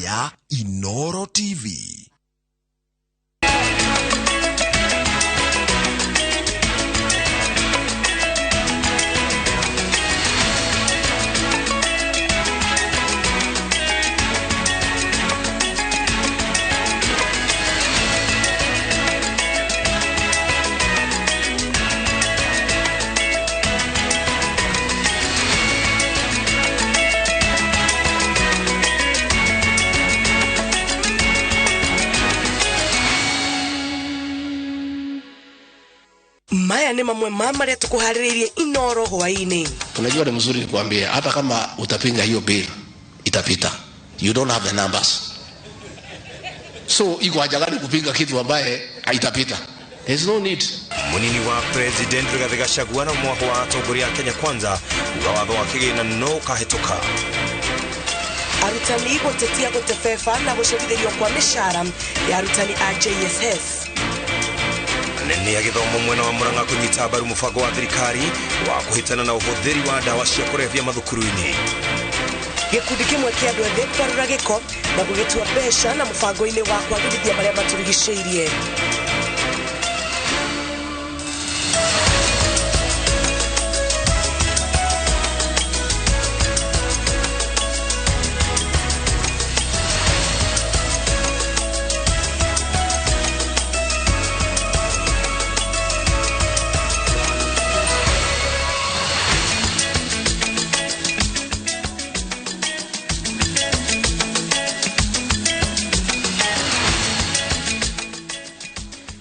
Ya Inoro TV. Maya ni mamwe mama maria tukuhariririe Inoro hwaini. Unajua ni mzuri nikwambie, hata kama utapinga hiyo bill itapita. You don't have the numbers. So iko haja gani kupinga kitu ambaye haitapita? There's no need. Munini wa President Rigathi Gachagua na mwaho wa atongoria a Kenya Kwanza uga watho wa kĩgĩna no ũkahĩtũka. Arutani gũtetia gũtebeba na gũcerithĩrio kwa mĩcara ya arutani a JSS. Anene a gĩthomo mwena wa Murang'a kũnyita mbaru mũbango wa thirikari wa kũhĩtana na ũhũthĩri wa ndawa cia kũrebia mathukuru-inĩ. Gĩkundi kĩmwe kĩa andũ ethĩ kũgarũra gĩko na gũgĩtua mbeca na mũbango-inĩ wa kwagĩrithia marĩa matũrigicĩirie.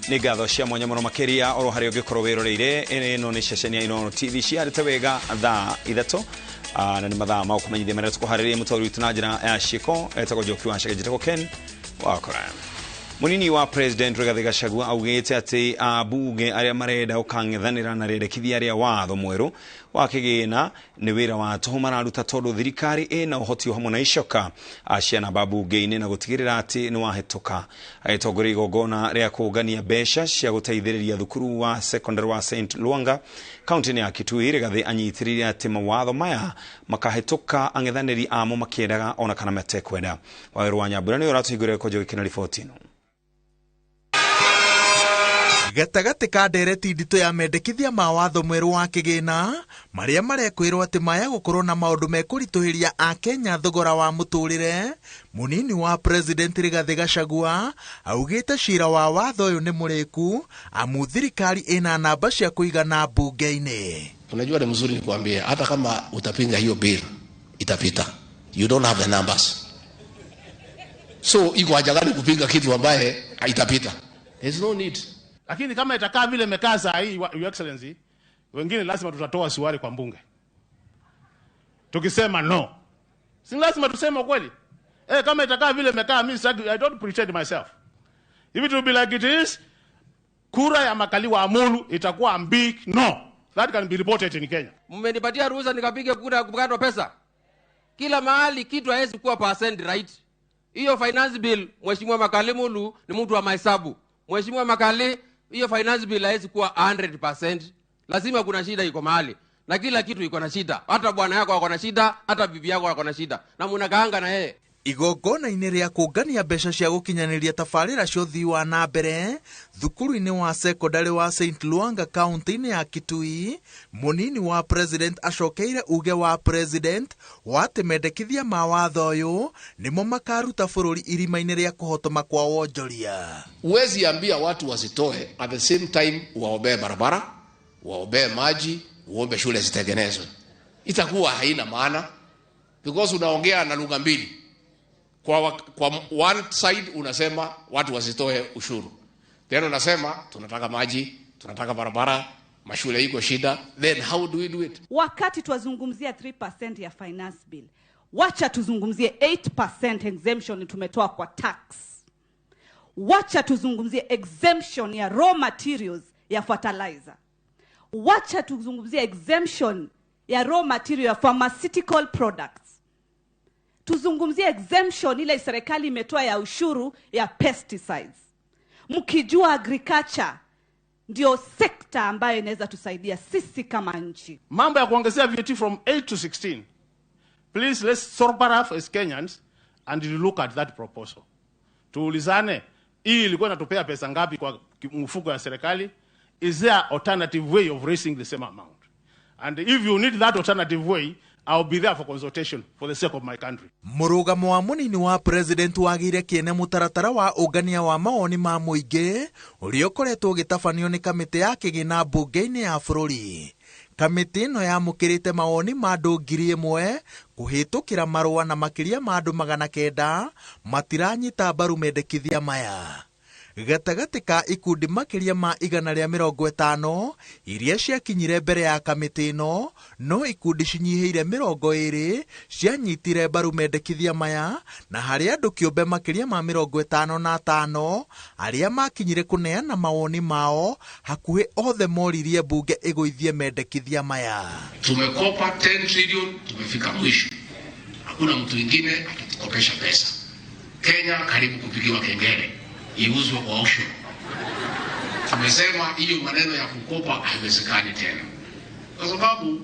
Nĩ ngatho cia mwanya mũno makĩria oro harĩa ũngĩkorwo wĩroreire. Ĩno nĩ ceceni ya Inooro TV ciarĩte wega thaa 3 na nĩ mathaa ma gũkũmenyithia marĩa tũkũharĩrĩria mũtaũri witũ na njĩra ya ciĩko etagwo Njoki wa Chege, njĩtagwo Ken Wakora. Munini wa President Rigathi Gachagua augĩte atĩ ambunge arĩa marenda gũkang'ethanĩra na rĩendekithia rĩa watho mwerũ wa kĩgĩna nĩ wĩra wa tũhũ mararuta tondũ thirikari ĩna ũhoti hamwe na icoka cia namba mbunge-inĩ na gũtigĩrĩra atĩ nĩ wahĩtũka. Agĩtongoria igongona rĩa kũngania mbeca cia gũteithĩrĩria thukuru wa secondary wa St Luanga kaunti-inĩ ya Kitui, Rigathi anyitĩrĩire atĩ mawatho maya makahĩtũka ang'ethanĩri amo makĩendaga ona kana matekwenda. Waweru wa Nyambura nĩwe ũratũhingũrĩra gĩkonjo gĩkĩ na riboti ĩno. Gatagatĩ ka ndereti nditũ ya mendekithia ma watho mwerũ wa kĩgĩna marĩa marekwĩrwo atĩ maya gũkorwo na maũndũ mekũritũhĩria Akenya thogora wa mũtũrĩre, munini wa President Rigathi Gachagua augĩte cira wa watho ũyũ nĩ mũrĩku amu thirikari ĩna namba cia kũigana mbunge-inĩ. Unajua ni mzuri nikwambie, hata kama utapinga hiyo bill itapita. You don't have the numbers. So iko haja gani kupinga kitu ambaye haitapita? There's no need. Lakini kama itakaa vile imekaa saa hii, Your Excellency, wengine lazima tutatoa suari kwa mbunge. Tukisema no. Si lazima tuseme kweli. Kama itakaa vile imekaa, mimi I don't pretend myself. If it will be like it is, kura ya Makali wa Amulu itakuwa big no. That can be reported in Kenya. Mmenipatia ruhusa nikapige kura kupata pesa. Kila mahali kitu haiwezi kuwa percent right. Hiyo finance bill, Mheshimiwa Makali Mulu ni mtu wa mahesabu. Mheshimiwa Makali, hiyo finance bill haiwezi kuwa 100%. Lazima kuna shida iko mahali. Na kila kitu iko na shida. Hata bwana yako ako na shida, hata bibi yako ako na shida. Na mnakaanga na yeye. Igongona-inĩ rĩa kũngania mbeca cia gũkinyanĩria tabarĩra cia ũthii wa na mbere thukuru-inĩ wa secondary wa St Luanga kaunti-inĩ ya Kitui, munini wa President acokeire uge wa President wa atĩ mendekithia ma watho ũyũ nĩmo makaruta bũrũri irima-inĩ rĩa kũhotoma kwa wonjoria. Huwezi ambia watu wasitoe at the same time waombee barabara, waombee maji, uombe shule zitengenezwe. Itakuwa haina maana because unaongea na lugha mbili. Kwa one side unasema watu wasitoe ushuru. Then unasema tunataka maji, tunataka barabara, mashule iko shida. Then how do we do it? Wakati tuwazungumzia 3% ya finance bill, wacha tuzungumzie 8% exemption tumetoa kwa tax. Wacha tuzungumzie exemption ya raw materials ya fertilizer. Wacha tuzungumzie exemption ya raw material ya pharmaceutical products. Tuzungumzie exemption ile serikali imetoa ya ushuru ya pesticides. Mkijua agriculture ndio sekta ambayo inaweza tusaidia sisi kama nchi. Mambo ya kuongezea VAT from 8 to 16. Please, let's sober up as Kenyans and look at that proposal. Tuulizane, hii ilikuwa inatupea pesa ngapi kwa mfuko ya serikali? Is there alternative way of raising the same amount? And if you need that alternative way, I'll be there for consultation for the sake of my country. Mũrũgamo wa mũnini wa president wagĩire kĩene mũtaratara wa ũngania wa mawoni ma mũingĩ ũrĩa ũkoretwo ũgĩtabanio nĩ kamĩtĩ ya kĩgĩna mbunge-inĩ ya bũrũri. Kamĩtĩ ĩno yamũkĩrĩte mawoni ma andũ 1,000 kũhĩtũkĩra marũa na makĩria ma andũ 900 matiranyita mbaru mendekithia maya. Gatagatĩ ka ikundi makĩria ma 150 iria ciakinyire mbere ya kamĩtĩ ĩno, no ikundi cinyihĩire 20 cianyitire mbaru mendekithia maya, na harĩ andũ kĩũmbe makĩria ma 55 arĩa makinyire kũneana mawoni mao, hakuhĩ othe moririe mbunge ĩgũithie mendekithia maya. Tumekopa 10 trillion, tumefika mwisho. Hakuna mtu mwingine atatukopesha pesa. Kenya karibu kupigiwa kengele, iuzwe kwa auction. Tumesema hiyo maneno ya kukopa haiwezekani tena, kwa sababu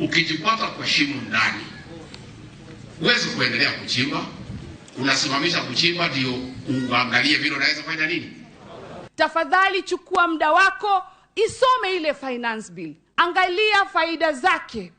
ukijipata kwa shimo ndani huwezi kuendelea kuchimba. Unasimamisha kuchimba ndio uangalie vile unaweza fanya nini. Tafadhali chukua muda wako, isome ile finance bill, angalia faida zake,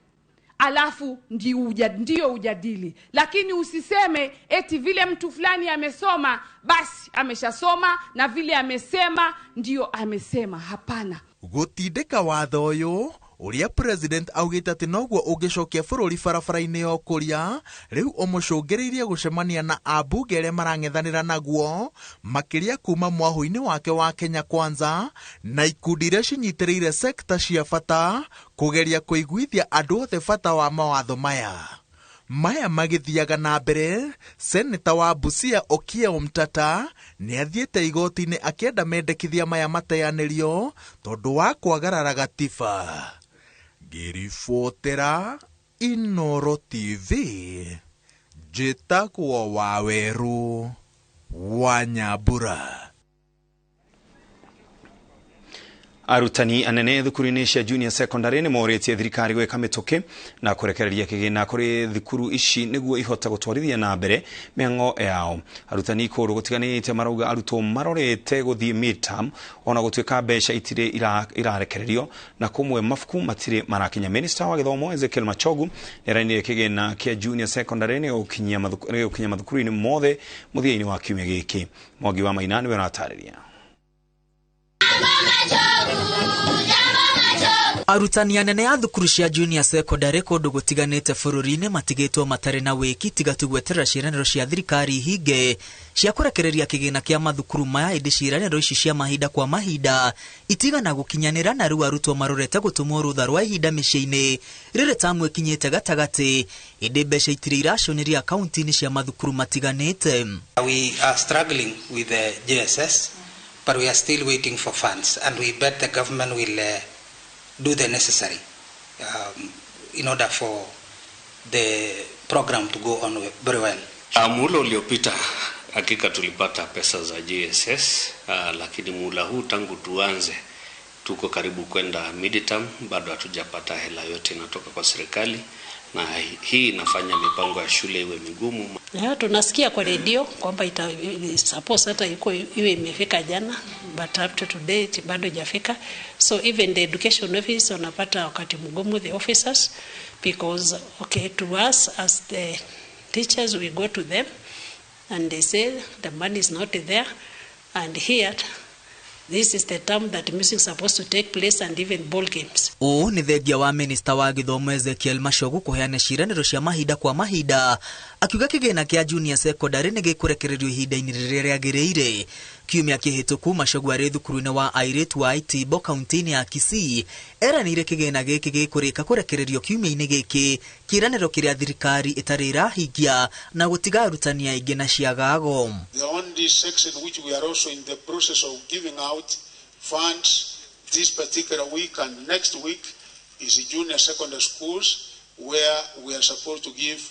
alafu ndio ujadili. Lakini usiseme eti vile mtu fulani amesoma basi ameshasoma na vile amesema ndio amesema. Hapana. Gutindika watho ũyũ ũrĩa president augĩte atĩ noguo ũngĩcokia bũrũri barabara-inĩ ya ũkũria, rĩu ũmũcũngĩrĩirie gũcemania na ambunge arĩa marang'ethanĩra naguo makĩria kuma mwahũ-inĩ wake wa Kenya Kwanza na ikundi iria cinyitĩrĩire sekta cia bata kũgeria kũiguithia andũ othe bata wa mawatho maya. Maya magĩthiaga na mbere, seneta wa Busia Okiya Omtata nĩ athiĩte igoti-inĩ akĩenda mendekithia maya mateanĩrio tondũ wa kwagarara gatiba. Ngĩribotera Inooro TV, njĩtagwo Waweru wa Nyambura. Arutani anene thukuru-inĩ cia junior secondary nĩ morĩtie thirikari gwĩka mĩtũkĩ na kũrekereria kĩgĩna kũrĩ thukuru ici nĩguo ihote gũtwarithia na mbere mĩhang'o yao. Arutani kũndũ gũtiganĩte marauga arutwo marorete gũthiĩ midterm ona gũtuĩka mbeca itirĩ irarekererio na kũmwe mabuku matirĩ marakinya. Minister wa gĩthomo Ezekiel Machogu nĩaranĩire kĩgĩna kĩa junior secondary nĩ gũkinyia mathukuru-inĩ mothe mũthia-inĩ wa kiumia gĩkĩ. Mwangi wa Maina nĩwe ũratarĩria. Arutani anene a thukuru cia junior secondary kũndũ gũtiganĩte bũrũri-inĩ matigĩtwo matarĩ na wĩki tiga tu gweterera ciĩranĩro cia thirikari ihinge cia kũrekereria kĩgĩna kĩa mathukuru maya, ĩndĩ ciĩranĩro ici cia mahinda kwa mahinda itigana gũkinyanĩra na rĩu arutwo marorete gũtũmwo rũtha rwa ihinda mĩciĩ-inĩ rĩrĩ tamu ĩkinyĩte gatagatĩ, ĩndĩ mbeca itirĩ iraconĩria akaunti-inĩ cia mathukuru matiganĩte. We are struggling with the JSS, but we are still waiting for funds, and we bet the government will do the necessary in order for the program to go on very well. Muhula uliopita hakika tulipata pesa za JSS, lakini muhula huu tangu tuanze tuko karibu kwenda midterm, bado hatujapata hela yote inatoka kwa serikali, na hii inafanya mipango ya shule iwe migumu. Ya, tunasikia kwa redio kwamba ita suppose hata iko iwe imefika jana, but up to today bado haijafika. So even the education office wanapata wakati mgumu, the officers, because okay, to us as the teachers we go to them and they say the money is not there, and here this is the term that music is supposed to take place and even ball games. Ũũ nĩ thengia wa minista wa gĩthomo Ezekiel Machogu kũheana ciĩranĩro cia mahinda kwa mahinda akiuga kĩgĩna kĩa junior secondary nĩ gĩkũrekererio ihinda-inĩ rĩrĩa rĩagĩrĩire. Kiumia kĩhĩtũku Machogu arĩ thukuru-inĩ wa airĩtu wa Itibo kaunti-inĩ ya Kisii eranĩire kĩgĩna gĩkĩ gĩkũrĩka kũrekererio kiumia-inĩ gĩkĩ, kĩĩranĩro kĩrĩa thirikari ĩtarĩ ĩrahingia na gũtiga arutani aingĩ na ciagago. The only section which we are also in the process of giving out funds this particular week and next week is junior secondary schools, where we are supposed to give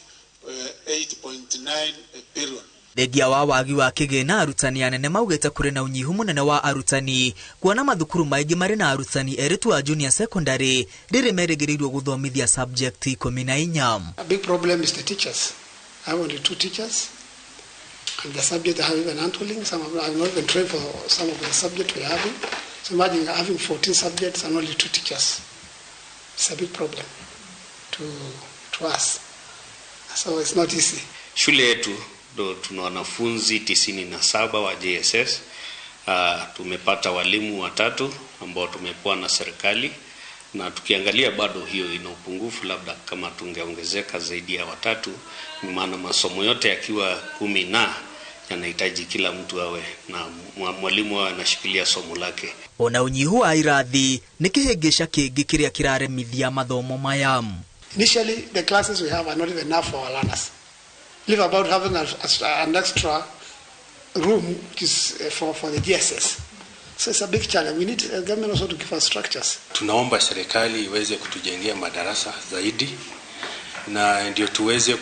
8.9 billion. Thengia wa wagi wa kĩgĩna, arutani anene maugĩte kũrĩ na ũnyihu mũnene wa arutani kuona mathukuru maingĩ marĩ na arutani erĩ tu a junior secondary rĩrĩ merĩgĩrĩirwo gũthomithia subject 14. A big problem is the teachers. I have only 2 teachers And the subject I have even handling, some of them I'm not even trained for some of the subjects we're having. So imagine having 14 subjects and only 2 teachers. It's a big problem to us. So it's not easy. Shule yetu ndo tuna wanafunzi 97 wa JSS. Tumepata walimu watatu ambao tumepewa na serikali, na tukiangalia bado hiyo ina upungufu, labda kama tungeongezeka zaidi ya watatu, maana masomo yote yakiwa 10 na yanahitaji kila mtu awe na mwalimu awe anashikilia somo lake. Ona unyihu wa irathi ni kihengesha kingi kiria kiraremithia mathomo maya. Initially the classes we have are not even enough for our learners. Leave about having an extra room which is for the GSS. So it's a big challenge. We need the government also to give us structures. Tunaomba serikali iweze kutujengea madarasa zaidi na ndio tuweze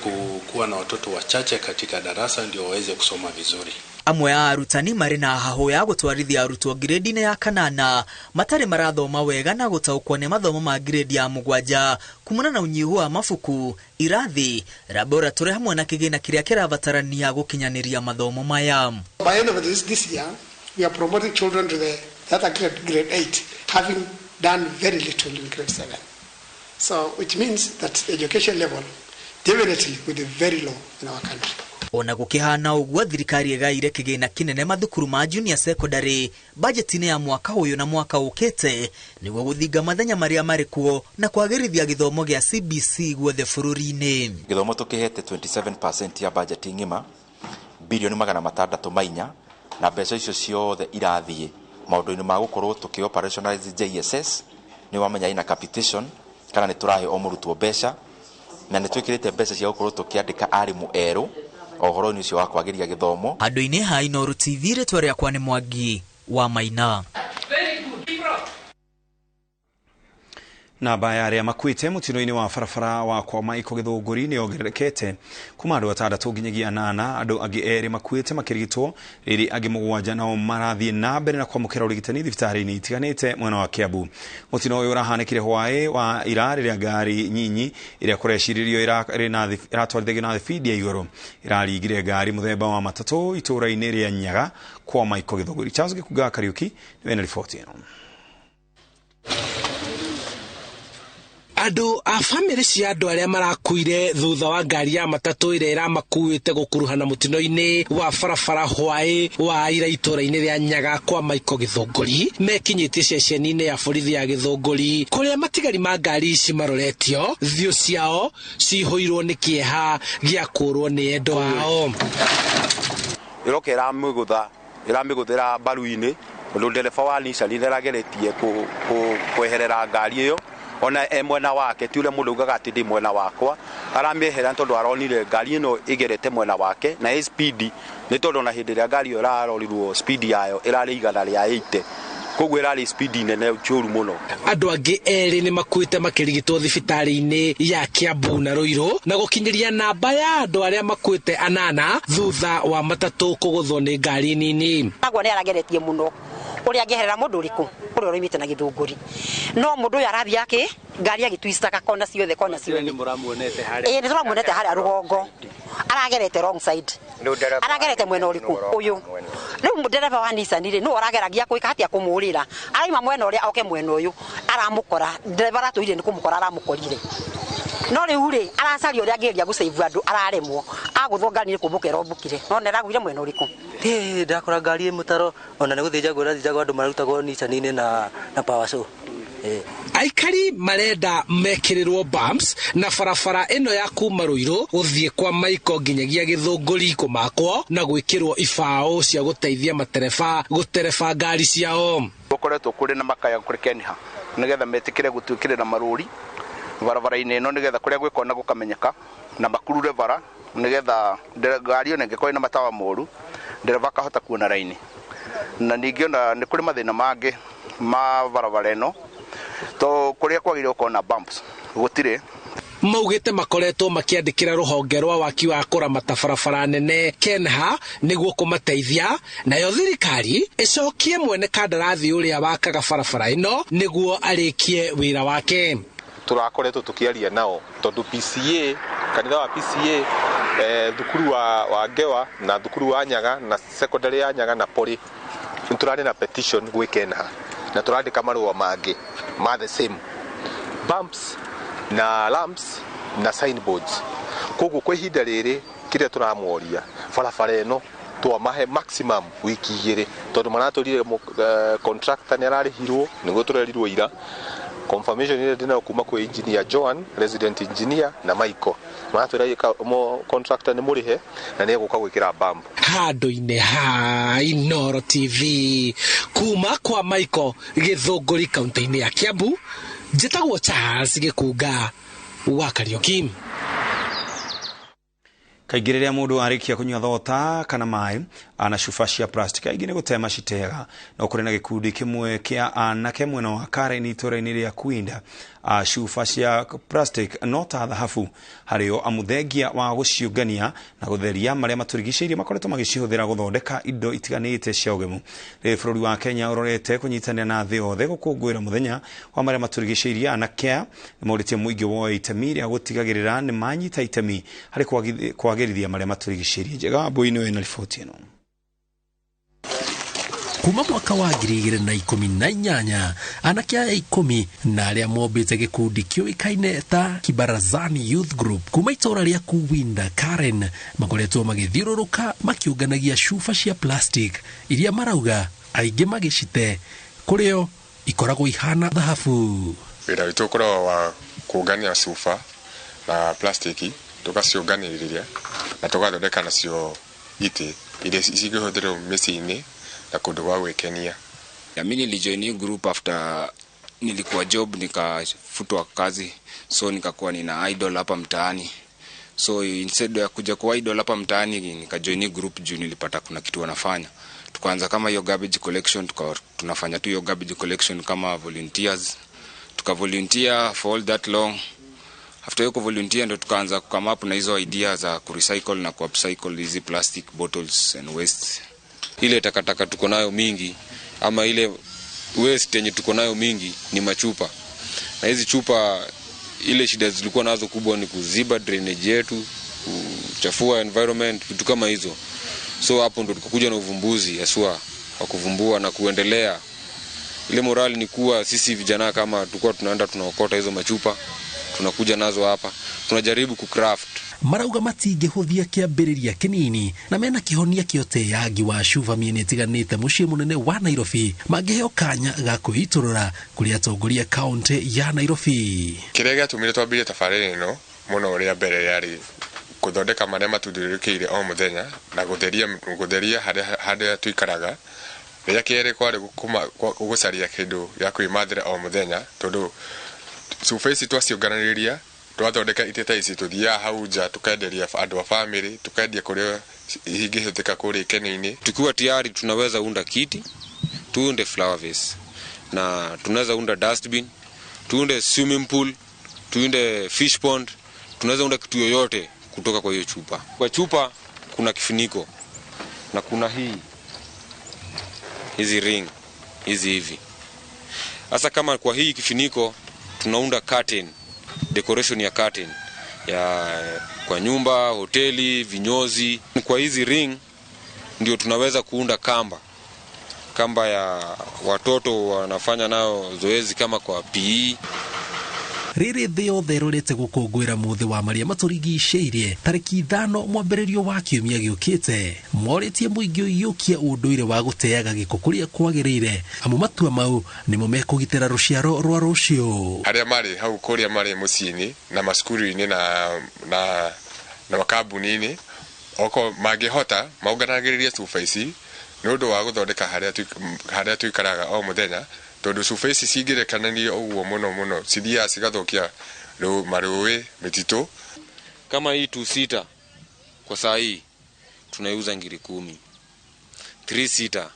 kuwa na watoto wachache katika darasa ndio waweze kusoma vizuri. Amwe a arutani marĩ na hahũ ya gũtwarithia arutwo grade-inĩ ya kanana matarĩ marathoma wega na gũtaũkwo nĩ mathomo ma grade ya 7 kumana na ũnyihu wa mabuku, irathi, laboratory hamwe na kĩgĩna kĩrĩa kĩrabatarania gũkinyanĩria mathomo maya. By end of this year, we are promoting children to the other grade, grade 8, having done very little in grade 7. So, which means that the education level definitely will be very low in our country. Ona gukihana uguo thirikari ĩgaire kĩgĩna kĩnene mathukuru ma junior secondary budget-inĩ ya mwaka ũyũ na mwaka ũkĩte nĩguo gũthinga mathenya marĩa marĩ kuo na kwagĩrithia gĩthomo gĩa CBC guothe bũrũri-inĩ. Gĩthomo tũkĩhete 27% ya budget ng'ima, bilioni 604, na mbeca icio ciothe irathiĩ maũndũ-inĩ ma gũkorwo tũkĩ operationalize JSS. Nĩ wamenya ina capitation kana nĩ tũrahe o mũrutwo mbeca, na nĩ twĩkĩrĩte mbeca cia gũkorwo tũkĩandĩka arimũ erũ ũhoro-inĩ ũcio wa kwagĩria gĩthomo. Handũ-inĩ ha Inooro TV, rĩtwa rĩakwa nĩ Mwangi wa Maina. Namba ya arĩa makuĩte mũtino-inĩ wa barabara wa kwa Maiko Gĩthũngũri nĩ yongererekete kuma andũ 6 nginyagia 8. Andũ angĩ 2 makuĩte makĩrigitwo, rĩrĩ angĩ 7 nao marathiĩ na mbere na kwamũkĩra ũrigitani thibitarĩ-inĩ itiganĩte mwena wa Kiambu. Mũtino ũyũ ũrahanĩkire hwaĩ wa ira rĩrĩa ngari nyinyi ĩrĩa kũrecirĩrio ĩratwarithagio na thibindi ya igũrũ ĩraringire ngari mũthemba wa matatũ itũũra-inĩ rĩa Nyaga kwa Maiko Gĩthũngũri. Charles Gĩkunga Kariuki nĩwe na riboti ĩno. Andũ a famĩlĩ cia andũ arĩa marakuire thutha wa ngari ya matatũ ĩrĩa ĩramakuĩte gũkuruhana mũtino-inĩ wa barabara hwaĩ wa ira itũũra-inĩ rĩa Nyaga kwa Maiko Gĩthũngũri mekinyĩtie ceceni-inĩ ya borithi ya Gĩthũngũri kũrĩa matigari ma ngari ici maroretio thiũ ciao cihũirwo nĩ kĩeha gĩa kũrwo nĩ endwa ao. Ĩroka ĩramĩgũthĩra mbaru-inĩ ũndũ ndereba wa Nissan nĩarageretie kweherera ngari ĩyo ona e mwena wake, ti ũrĩa mũndũ augaga atĩ ndĩ mwena wakwa, aramĩehera tondũ aronire ngari ĩno ĩgerete mwena wake na ĩ speed, nĩ tondũ ona hĩndĩ ĩrĩa ngari ĩyo ĩrarorirwo speed yayo ĩrarĩ 180, koguo ĩrarĩ speed nene njũru mũno. Andũ angĩ 2 nĩ makuĩte makĩrigitwo thibitarĩ-inĩ ya Kiambu na Ruiru na gũkinyĩria namba ya andũ arĩa makuĩte 8 thutha wa matatũ kũgũthwo nĩ ngari nini. Agwo nĩ arageretie mũno ũrĩa angĩeherera mũndũ ũrĩkũ ũrĩa ũroimĩte na Gĩthũngũri, no mũndũ ũyũ arathiĩ ake ngari agĩtwistaga kona ciothe kona ciothe. Nĩ tũramuonete harĩa rũgongo aragerete wrong side, aragerete mwena ũrĩkũ ũyũ. Rĩu ndereba wa Nissan rĩ nĩwe ũrageragia gwĩka atĩa kũmũrĩra, araima mwena ũrĩa oke mwena ũyũ aramũkora, ndereba aratũire nĩ kũmũkora aramũkorire, no rĩu rĩ aracaria ũrĩa angĩgeria gũsave andũ araremwo, agũthwo ngari nĩ kũmbũka ĩrombũkire, no nĩ aragũire mwena ũrĩkũ. Ndakora ngari ĩ mũtaro ona nĩ gũthĩnjagwo ĩrathĩnjagwo andũ marutagwo Nissan-inĩ na power saw. Aikari marenda mekĩrĩrwo bumps na barabara ĩno ya kuma Ruiru gũthiĩ kwa Maiko nginyagia Gĩthũngũri kũmakwo na gwĩkĩrwo ibaũ cia gũteithia matereba gũtereba ngari ciao. Gũkoretwo kũrĩ na makaya kũrĩ Kenha nĩgetha metĩkĩre gũtuĩkĩrĩra marũri barabara-inĩ ĩno nĩgetha kũrĩa gwĩkona gũkamenyeka na makurure bara nĩgetha ngari ona ĩngĩkorwo ĩna matawa moru ndereba akahota kuona raini. Na ningĩ ona nĩ kũrĩ mathĩna mangĩ ma barabara ĩno to kũrĩa kwagĩrĩire gũkorwo na bumps gũtirĩ. Maugĩte makoretwo makĩandĩkĩra rũhonge rwa waki wa kũramata barabara nene Kenha nĩguo kũmateithia, nayo thirikari ĩcokie mwene kandarathi ũrĩa wakaga barabara ĩno nĩguo arĩkie wĩra wake. Tũrakoretwo tũkĩaria nao tondũ PCA, kanitha wa PCA Thukuru wa Ngewa na thukuru wa Nyaga na secondary ya Nyaga na Pori nĩ tũrarĩ na petition gwĩ KeNHA na tũrandĩka marũa mangĩ ma the same bumps na lamps na signboards. Koguo kwa ihinda rĩrĩ kĩrĩa tũramoria barabara ĩno twamahe maximum wiki 2 tondũ maratũrire contractor nĩ ararĩhirwo nĩguo tũrerirwo ira. Confirmation ile ndinayo kuma kwĩ engineer Joan, resident engineer na Michael maratwĩra contractor nĩ mũrĩhe na nĩ egũka gwĩkĩra bump handũ-inĩ ha Inooro TV kuma kwa Michael Gĩthũngũri kaunti-inĩ ya Kiambu. Njĩtagwo Charles Gĩkunga wa Kariuki. Kaingĩ rĩrĩa mũndũ arĩkia kũnyua thota kana maĩ ana cuba cia plastic aingĩ nĩ gũtema citega. No kũrĩ na gĩkundi kĩmwe kĩa anake mwena wa Karen itũũra-inĩ rĩa Kuinda. Cuba cia plastic no ta thahabu harĩo amuthengia wa gũciũngania na gũtheria marĩa matũrigicĩirie makoretwo magĩcihũthĩra gũthondeka indo itiganĩte cia ũgemu. Rĩrĩ bũrũri wa Kenya ũrorete kũnyitanĩra na thĩ yothe gũkũngũĩra mũthenya wa marĩa matũrigicĩirie. Anake aya nĩmorĩtie mũingĩ woe itemi rĩa gũtigagĩrĩra nĩmanyita itemi harĩ kwagĩrithia marĩa matũrigicĩirie. Njega Wambui nĩwe na riboti ĩno. Kuma mwaka wa 2018 anake aya 10 na arĩa mombĩte gĩkundi kĩũĩkaine ta Kibarazani Youth Group kuma itũũra rĩa Kuwinda Karen makoretwo magĩthiũrũrũka makĩũnganagia cuba cia plastic iria marauga aingĩ magĩcite kũrĩo ikoragwo ihana thahabu. Wĩra witũ ũkoragwo wa kũngania cuba na plastiki tũgaciũnganĩrĩria na tũgathondeka nacio itĩ iria cingĩhũthĩrwo mĩciĩ-inĩ na kũndũ gwa gwĩkenia. Mimi nilijoin group after nilikuwa job nikafutwa kazi, so nikakuwa nina idol hapa mtaani. So instead ya kuja kwa idol hapa mtaani nikajoin group juu nilipata kuna kitu wanafanya. Tukaanza kama hiyo garbage collection, tunafanya tu hiyo garbage collection kama volunteers. Tukavolunteer for all that long. After hiyo volunteer ndo tukaanza come up na hizo idea za kurecycle na kuupcycle hizi plastic bottles and waste. Ile takataka tuko nayo mingi ama ile waste yenye tuko nayo mingi ni machupa. Na hizi chupa ile shida zilikuwa nazo kubwa ni kuziba drainage yetu, kuchafua environment, vitu kama hizo. So hapo ndo tukakuja na uvumbuzi haswa wa kuvumbua na kuendelea. Ile morali ni kuwa sisi vijana kama tulikuwa tunaenda tunaokota hizo machupa, tunakuja nazo hapa, tunajaribu kucraft. Marauga matingĩhũthia kĩambĩrĩria kĩnini na mena kĩhonia kĩa ũteangi wa cuba mĩena ĩtiganĩte mũciĩ mũnene wa Nairobi mangĩheo kanya ga kwĩitũrũra kũrĩ atongoria kaunti ya Nairobi. Kĩrĩa gĩatũmire twambĩrĩrie tabarĩra ĩno mũno rĩa mbere yarĩ gũthondeka marĩa matũthiũrũrũkĩirie o mũthenya na gũtheria harĩa tũikaraga. Rĩa kerĩ kwarĩ gũcaria kĩndũ gĩa kwĩmathĩra o mũthenya tondũ cuba ici twaciũnganĩrĩria twathondeka itĩ ta ici tuthiaga hau nja tukenderia andũ a family, tukendia kũrĩa ingĩhũthĩka kũrĩa ikeno-inĩ. Tukiwa tayari tunaweza unda kiti, tuunde flower vase na tunaweza unda dustbin, tuunde swimming pool, tuunde fish pond, tunaweza unda kitu yoyote kutoka kwa hiyo chupa. Kwa chupa kuna kifuniko na kuna hizi ring hizi hivi. Sasa kama kwa hii kifuniko tunaunda curtain, decoration ya curtain ya kwa nyumba, hoteli, vinyozi. Kwa hizi ring ndio tunaweza kuunda kamba ya watoto wanafanya nayo zoezi kama kwa PE. Rĩrĩ thĩ yothe ĩrorete gũkũngũĩra mũthĩ wa marĩa matũrigicĩirie tarĩki 5 mwambĩrĩrio wa kiumia gĩũkĩte morĩtie mũingĩ ũiyũkie ũndũire wa gũteaga gĩko kũrĩa kwagĩrĩire amu matua mau nĩmo mekũgitĩra rũciaro rwa rũciũ. Arĩa marĩ hau kũrĩa marĩ mũciĩ-inĩ na macukuru-inĩ na makambuni-inĩ oko mangĩhota maunganagĩrĩrie cuba ici nĩ ũndũ wa gũthondeka harĩa tũikaraga o mũthenya tondũ cuba ici cingĩrekanĩrio ũguo mũno mũno cithiaga cigathũkia marũĩ, mĩtitũ. Kama hii 2 sita kwa saa hii tunaiuza ngiri 10, 3 sita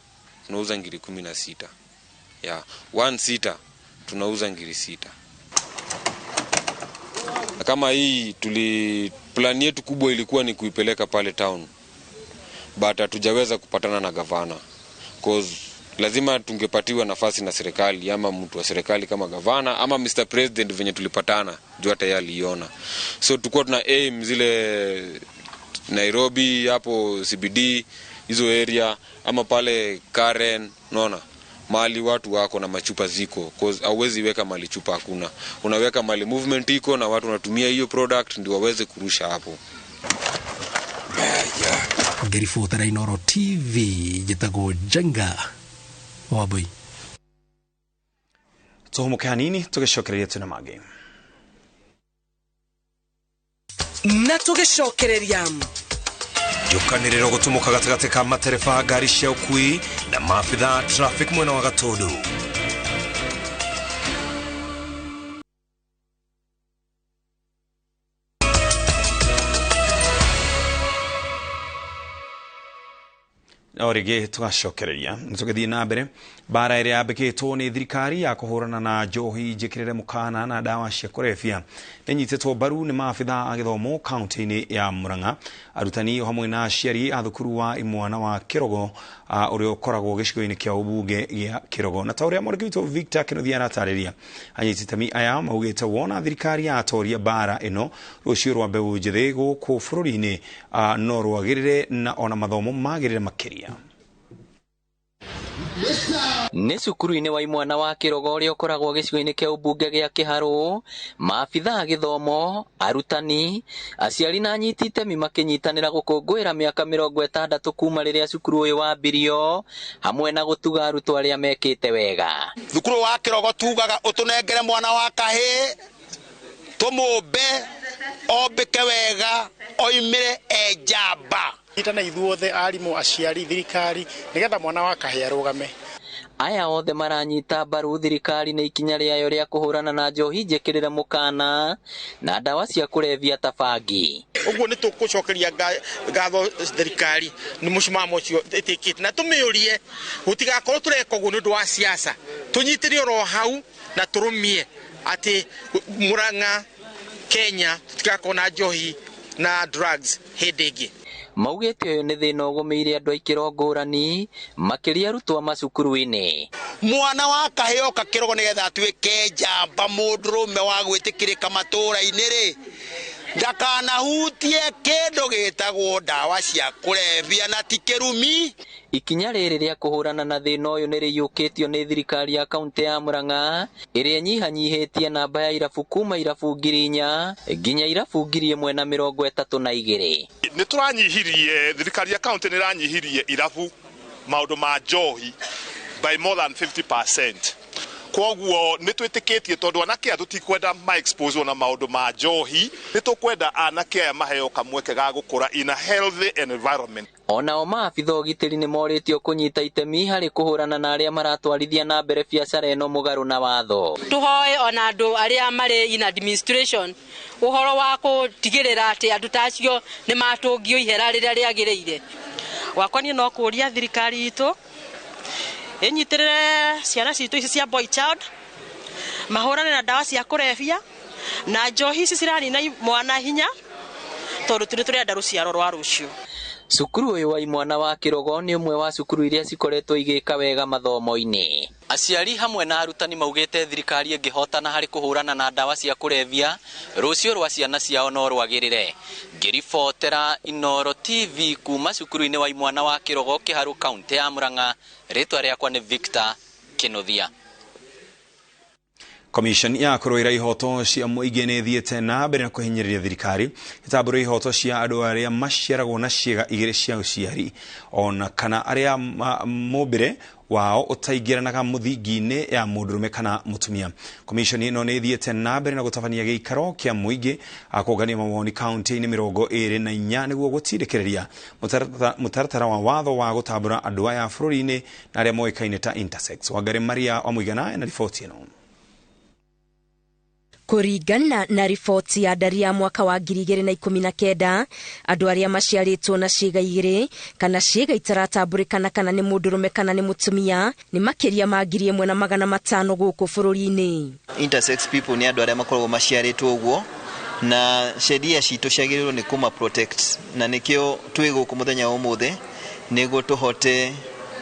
tunauza ngiri 16, ya 1 sita tunauza ngiri 6. Kama hii plan yetu kubwa ilikuwa ni kuipeleka pale town, but hatujaweza kupatana na gavana cause lazima tungepatiwa nafasi na serikali ama mtu wa serikali kama gavana ama Mr. President venye tulipatana juu hata yeye aliona. So tulikuwa tuna aim zile Nairobi hapo CBD hizo area ama pale Karen, unaona mahali watu wako na machupa ziko, cause hauwezi weka mali chupa hakuna. Unaweka mali movement iko na watu wanatumia hiyo product ndio waweze kurusha hapo. Ngĩribotera Inooro TV njĩtagwo Njenga Wambui. Tuhumuke hanini tugicokereria twina mangĩ. Na tugicokereria Njũkanĩrĩro gũtumũka gatagatĩ ka matereba ngari cia ũkui na maabitha traffic mwena wa Gatundu. O rĩngĩ tũgacokereria nĩtũgĩthiĩ na mbere mbara ĩrĩa yambĩkĩtwo nĩ thirikari ya kũhũrana na njohi njĩkĩrĩre mũkana na ndawa cia kũrebia nĩnyitĩtwo mbaru nĩ maabitha a gĩthomo kaunti-inĩ ya Murang'a. Arutani o hamwe na aciari a thukuru wa imwana wa Kĩrogo ũrĩa ũkoragwo gĩcigo-inĩ kĩa ũmbunge gĩa Kĩrogo, na ta ũrĩa mwandĩki witũ Victor Kĩnuthia aratarĩria, anyiti itemi aya maugĩte wona thirikari yatoria mbara ĩno rũciũ rwa mbeũ njĩthĩ gũkũ bũrũri-inĩ no rwagĩrĩre na ona mathomo magĩrĩre makĩria. Nĩ cukuru-inĩ wa imwana wa Kĩrogo ũrĩa ũkoragwo gĩcigo-inĩ kĩa ũmbunge gĩa Kĩharũ, maabitha a gĩthomo, arutani, aciari na anyiti itemi makĩnyitanĩra gũkũngũĩra mĩaka 60 kuma rĩrĩa cukuru ũyũ wambirio, hamwe na gũtuga arutwo arĩa mekĩte wega. Thukuru wa Kĩrogo tugaga ũtũnengere mwana wa kahĩĩ tũmũmbe ombĩke wega oimĩre e njamba. Nyitana ithuothe arimũ, aciari, thirikari nĩgetha mwana wa kahĩĩ arũgame. Aya othe maranyita mbaru thirikari nĩ ikinya rĩayo rĩa kũhũrana na njohi njĩkĩrĩre mũkana na ndawa cia kũrebia ta bangi. Ũguo nĩ tũkũcokeria ngatho thirikari nĩ mũcimamo ũcio ĩtĩkĩte, na tũmĩũrie gũtigakorwo tũreka ũguo nĩ ũndũ wa siasa, tũnyitĩre oro hau na tũrũmie atĩ Murang'a Kenya tũtigakorwo na njohi na drugs hĩndĩ ĩngĩ. Maugĩte ũyũ nĩ thĩna ũgũmĩire andũ a ikĩro ngũrani makĩria arutwo macukuru-inĩ. Mwana wa kahĩĩ oka Kĩrogo nĩgetha atuĩke njamba mũndũrũme wa gwĩtĩkĩrĩka matũũra-inĩ rĩ, ndakanahutie kĩndũ gĩtagwo ndawa cia kũrebia na ti kĩrumi. Ikinya rĩrĩ rĩa kũhũrana na thĩna ũyũ nĩ rĩiyũkĩtio nĩ thirikari ya kaunti ya Murang'a ĩrĩa ĩnyihanyihĩtie namba ya irabu kuma irabu 4,000 nginya irabu 1,032. Nĩ tũranyihirie, thirikari ya kaunti nĩ ĩranyihirie irabu maũndũ ma njohi by more than 50%. Kwoguo nĩ twĩtĩkĩtie tondũ anake aya tũtikwenda ma expose na maũndũ ma njohi, nĩ tũkwenda anake aya maheo kamweke ga gũkũra in a healthy environment. Onao maabitha ũgitĩri nĩ morĩtio kũnyita itemi harĩ kũhũrana na arĩa maratwarithia na mbere biacara ĩno mũgarũ na watho. Tũhoe ona andũ arĩa marĩ in administration ũhoro wa gũtigĩrĩra atĩ andũ ta acio nĩ matũngio ihera rĩrĩa rĩagĩrĩire. Wakwa niĩ no kũũria thirikari itũ ĩnyitĩrĩre ciana citũ ici cia boy child, mahũrane na ndawa cia kũrebia na njohi ici ciranina mwana hinya, tondũ tũrĩ tũrenda rũciaro rwa rũciũ. Cukuru ũyũ wa imwana wa Kĩrogo nĩ ũmwe wa cukuru iria cikoretwo igĩka wega mathomo-inĩ. Aciari hamwe na arutani maugĩte thirikari ĩngĩhotana harĩ kũhũrana na ndawa cia kũrebia, rũciũ rwa ciana ciao no rwagĩrĩre. Ngĩribotera Inooro TV kuma cukuru-inĩ wa imwana wa Kĩrogo, Kĩharũ, kaunti ya Murang'a, rĩtwa rĩakwa nĩ Victor Kĩnuthia. Commission ya kũrũĩra ihoto cia mũingĩ nĩ ĩthiĩte na mbere na kũhinyĩrĩria thirikari ĩtambũre ihoto cia andũ arĩa maciaragwo na ciĩga igĩrĩ cia ũciari ona kana arĩa mũmbĩre wao ũtaingĩranaga mũthingi-inĩ ya mũndũrũme kana mũtumia. Commission ĩno nĩ ĩthiĩte na mbere na gũtabania gĩikaro kĩa mũingĩ kũngania mawoni kaunti-inĩ 24 nĩguo gũtindĩkĩrĩria mũtaratara wa watho wa gũtambũra andũ aya bũrũri-inĩ na arĩa moĩkaine ta intersex. Wangari Maria wa Mũigana na riboti ĩno. Kũringana na riboti ya ndari ya mwaka wa 2019, andũ arĩa maciarĩtwo na ciĩga igĩrĩ kana ciĩga itaratambũrĩkana kana nĩ mũndũrũme kana nĩ mũtumia nĩ makĩria ma 1500 gũkũ bũrũri-inĩ. Intersex people nĩ andũ arĩa makoragwo maciarĩtwo ũguo, na sheria citũ ciagĩrĩirwo nĩ kũma protect, na nĩkĩo twĩ gũkũ mũthenya wa ũmũthĩ nĩguo tũhote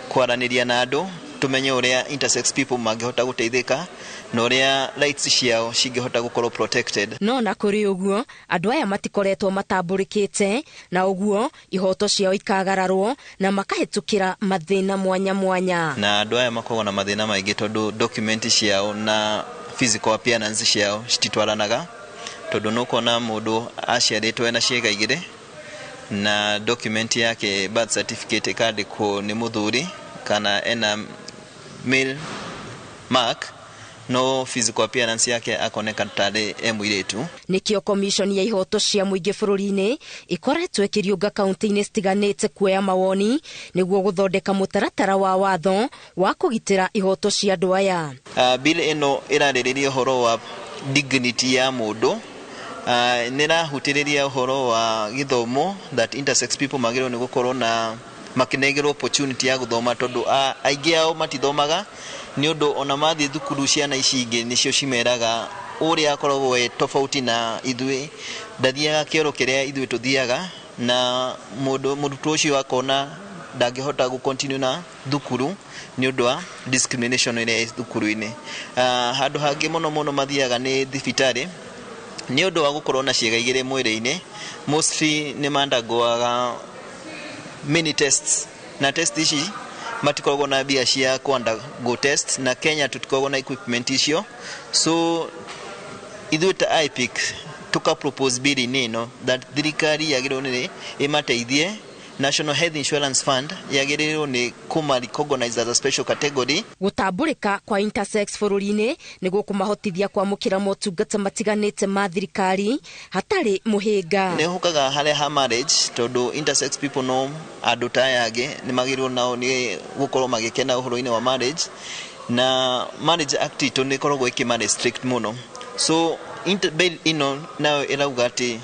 kwaranĩria na andũ, Tumenye ũrĩa intersex people mangĩhota gũteithĩka na ũrĩa rights ciao cingĩhota gũkorwo protected. No na kũrĩ ũguo, andũ aya matikoretwo matambũrĩkĩte, na ũguo ihoto ciao ikagararwo na makahĩtũkĩra mathĩna mwanya mwanya. Na andũ aya makoragwo na mathĩna maingĩ tondũ document ciao na physical appearance ciao cititwaranaga, tondũ nũkuona mũndũ aciarĩtwo ena ciĩga igĩrĩ na document yake birth certificate ĩkandĩkwo nĩ mũthuri kana ena male mark, no physical appearance yake akoneka tarĩ e mũirĩtu. Nĩkĩo commission ya ihoto cia mũingĩ bũrũri-inĩ ĩkoretwo ĩkĩriũnga kaunti-inĩ citiganĩte kuoya mawoni nĩguo gũthondeka mũtaratara wa watho wa kũgitĩra ihoto cia andũ aya. Bill ĩno ĩrarĩrĩria ũhoro wa dignity ya mũndũ. Nĩ ĩrahutĩrĩria ũhoro wa gĩthomo, that intersex people magĩrĩirwo nĩ gũkorwo na makĩnengerwo opportunity ya gũthoma, tondũ aingĩ ao matithomaga nĩ ũndũ ona mathiĩ thukuru ciana ici ingĩ nĩcio cimeraga ũrĩa akoragwo e tofauti na ithuĩ, ndathiaga kĩoro kĩrĩa ithuĩ tũthiaga, na mũndũ mũrutwo ũcio akona ndangĩhota gũ continue na thukuru nĩ ũndũ wa discrimination ĩrĩa ĩ thukuru-inĩ. Handũ hangĩ mũno mũno mathiaga nĩ thibitarĩ nĩ ũndũ wa gũkorwo na ciĩga igĩrĩ mwĩrĩ-inĩ. Mostly nĩ mandagoaga many tests, na test ici matikoragwo na mbia cia ku undergo test, na Kenya tutikoragwo na equipment icio. So ithuĩ ta IPIC tuka propose bill-inĩ ĩno that thirikari yagĩrĩirwo nĩ ĩmateithie. National Health Insurance Fund yagĩrĩirwo nĩ kũma recognize as a special category. Gũtambũrĩka kwa intersex bũrũri-inĩ nĩ gũkũmahotithia kwamũkĩra motungata matiganĩte ma thirikari hatarĩ mũhĩnga. Nĩ ũkaga harĩa ha marriage, tondũ intersex people no andũ ta aya angĩ nĩ magĩrĩirwo nao nĩ gũkorwo magĩkena ũhoro-inĩ wa marriage, na Marriage Act itũ nĩ ĩkoragwo ĩkĩma restrict mũno. So bill ĩno nayo ĩrauga atĩ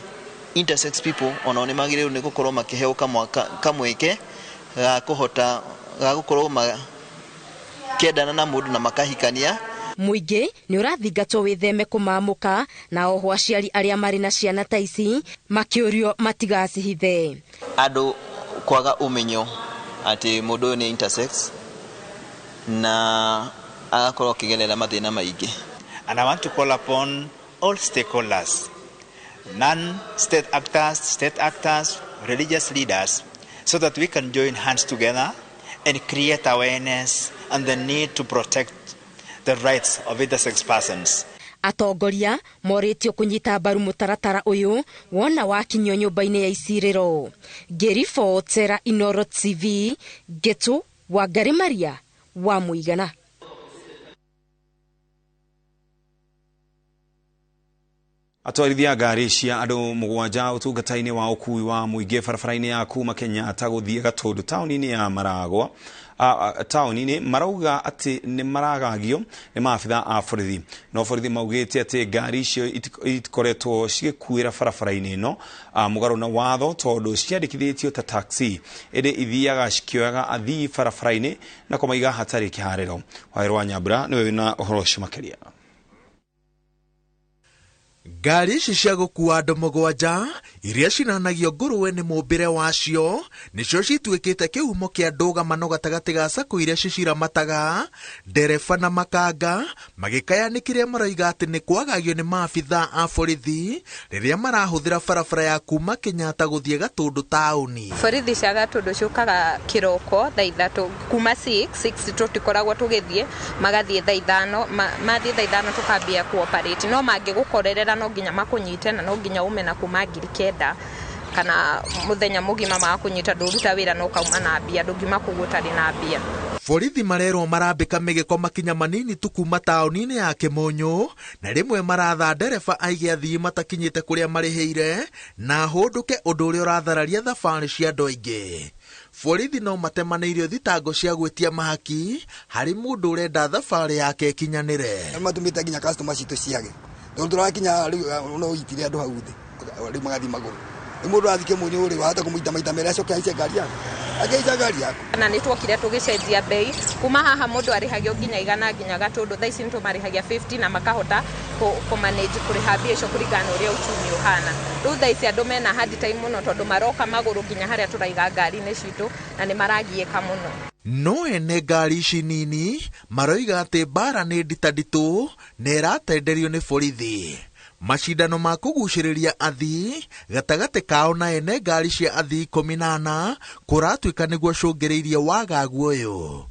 intersex people onao nĩ magĩrĩirwo nĩ gũkorwo makĩheo kamweke ga kũhota ga gũkorwo makĩendana na mũndũ na makahikania. Mũingĩ nĩ ũrathingatwo wĩtheme kũmamũka, na oho aciari arĩa marĩ na ciana ta ici makĩũrio matigacihithe. Andũ kwaga ũmenyo atĩ mũndũ ũyũ nĩ intersex na agakorwo akĩgerera mathĩna maingĩ. And I want to call upon all stakeholders, non-state actors, state actors, religious leaders, so that we can join hands together and create awareness and the need to protect the rights of intersex persons. Atongoria morĩtio kũnyita mbaru mũtaratara ũyũ wona wakinyio nyũmba-inĩ ya icirĩro. Ngĩribotera Inoro TV, Ngetu Wangari Maria wa Mũigana. Atwarithia ngari cia andũ mũgwanja ũtungata-inĩ wa ũkui wa mũingĩ barabara-inĩ ya kuma Kenyatta gũthiĩ Gatũndũ taũni-inĩ ya Maragwa taũni-inĩ marauga atĩ nĩ maragagio nĩ maabitha a borithi, no borithi maugĩte atĩ ngari icio itikoretwo cigĩkuĩra barabara-inĩ ĩno mũgarũ na watho tondũ ciandĩkithĩtio ta taxi, ĩndĩ ithiaga cikĩoyaga athii barabara-inĩ na kũmaiga hatarĩ kĩharĩro. Wawerũ wa Nyambura nĩwe wĩna ũhoro ũcio makĩria. Ngari ici cia gũkua andũ mũgwanja iria cinanagio ngũrũwe nĩ mũmbĩre wacio nĩcio cituĩkĩte kĩhumo kĩa ndũgamano gatagatĩ ga sacco iria ciciramataga, ndereba na makanga magĩkaya nĩ kĩrĩa maroiga atĩ nĩ kwagagio nĩ maabitha a borithi rĩrĩa marahũthĩra barabara ya kuma Kenyatta gũthiĩ Gatũndũ taũni. Borithi cia Gatũndũ ciũkaga kĩroko thaa ithatũ kuma 6 tũtikoragwo tũgĩthiĩ, magathiĩ thaa ithano, mathiĩ thaa ithano tũkambia kũoperate, no mangĩgũkorerera no nginya makũnyite na no nginya ume na kuma 9,000 kana muthenya mugima makunyita nduruta wira no kauma na mbia, ndungiuma kũu ũtarĩ na mbia. Borithi marerwo marambĩka mĩgĩko makinya manini tu kuma taũni-inĩ ya Kĩmũnyũ, na rĩmwe maratha ndereba aige athii matakinyĩte kũrĩa marĩhĩire na hũndũke, ũndũ ũrĩa ũrathararia thabarĩ cia andũ aingĩ. Borithi no matemanĩirio thitango cia gwĩtia mahaki harĩ mũndũ ũrenda thabarĩ yake ĩkinyanĩre. Nĩmatũmĩte nginya customer citũ ciage, tondũ tũrakinya rĩu no ũitire andũ hau thĩ, rĩu magathiĩ magũrũ. Rĩu mũndũ athiĩ Kĩmũnyũ rĩ, wahota kũmũita maita merĩ acoke aice ngari yaku, akĩhaica ngari yaku. Na nĩ twokire tũgĩcenjia bei kuma haha mũndũ arĩhagio nginya 100 nginya Gatũndũ, thaa ici nĩtũmarĩhagia 50 na makahota kũmanage kũrĩha mbia icio kũringana na ũrĩa uchumi ũhana. Rĩu thaa ici andũ mena hard time mũno tondũ maroka magũrũ nginya harĩa tũraiga ngari-inĩ citũ na nĩ maragiĩka mũno. No ene ngari ici nini maroiga atĩ mbara nĩ nditanditũ na ĩratenderio nĩ borithi. Macindano ma kũgucĩrĩria athii gatagatĩ kao na ene ngari cia athii 14 kũratuĩka nĩguo cũngĩrĩirie wagagu ũyũ.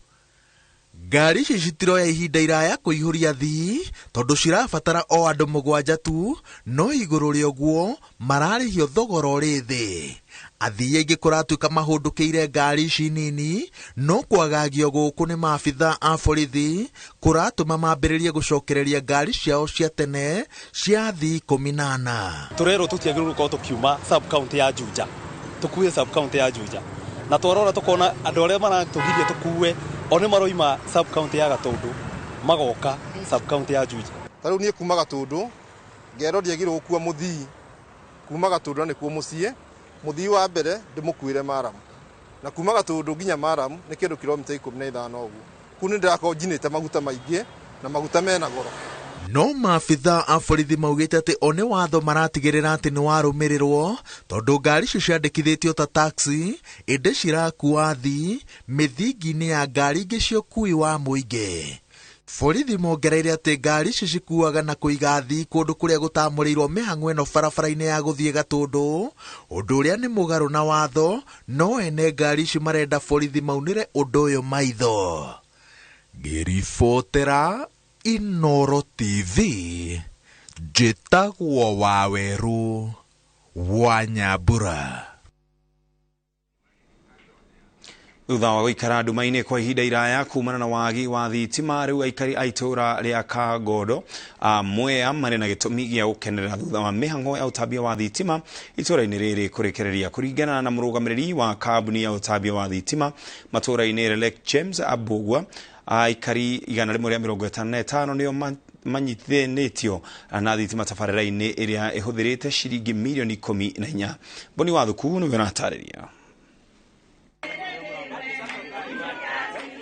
Ngari ici citiroya ihinda iraya kũihũria athii tondũ cirabatara o andũ 7 tu, no igũrũ rĩa ũguo mararĩhio thogora ũrĩ thĩ. Athii aingĩ kũratuĩka mahũndũkĩire ngari ici nini, no kwagagio gũkũ nĩ maabithaa a borithi kũratũma mambĩrĩrie gũcokereria ngari ciao cia tene cia athii 14. Tũrerwo tũtiagĩrĩirwo gũkorwo tũkiuma sub county ya Juja, tũkue sub county ya Juja, na twarora tũkona andũ arĩa maratũgiria tũkue o nĩ maroima sub county ya Gatũndũ magoka sub county ya Juja. Ta rĩu niĩ kuma Gatũndũ ngerwo ndiagĩrĩirwo gũkua mũthii kuma Gatũndũ na nĩkuo mũciĩ. Mũthii wa mbere ndĩmũkuĩre Maram, na kuma Gatũndũ nginya Maram nĩ kĩndũ kilomita 15 ũguo. Kũu nĩ ndĩrakorwo njinĩte maguta maingĩ na maguta mena goro. No maabithaa a borithi maugĩte atĩ o nĩ watho maratigĩrĩra atĩ nĩ warũmĩrĩrwo tondũ ngari icio ciandĩkithĩtio ta taxi ĩndĩ cirakua athii mĩthingi-inĩ ya ngari ingĩ cia ũkui wa mũingĩ. Borithi mongereire atĩ ngari ici cikuaga na kũiga athii kũndũ kũrĩa gũtamũrĩirwo mĩhang'o ĩno barabara-inĩ ya gũthiĩ Gatũndũ, ũndũ ũrĩa nĩ mũgarũ na watho, no ene ngari ici marenda borithi maunĩre ũndũ ũyũ maitho. Ngĩribotera Inoro TV, njĩtagwo Wawerũ wa Nyambura. Thutha wa gũikara nduma-inĩ kwa ihinda iraya kumana na wagi wa thitima, rĩu aikari a itũũra rĩa Kangondo Mwea marĩ na gĩtũmi gĩa gũkenerera thutha wa mĩhang'o ya ũtambia wa thitima itũũra-inĩ rĩrĩ kũrĩkĩrĩria. Kũringana na mũrũgamĩrĩri wa kambuni ya ũtambia wa thitima matũũra-inĩ Relek James Abugwa, aikari 155 nĩo manyitithanĩtio na thitima tabarĩra-inĩ ĩrĩa ĩhũthĩrĩte ciringi mirioni 14. Boni Wathuku nĩwe ũratarĩria.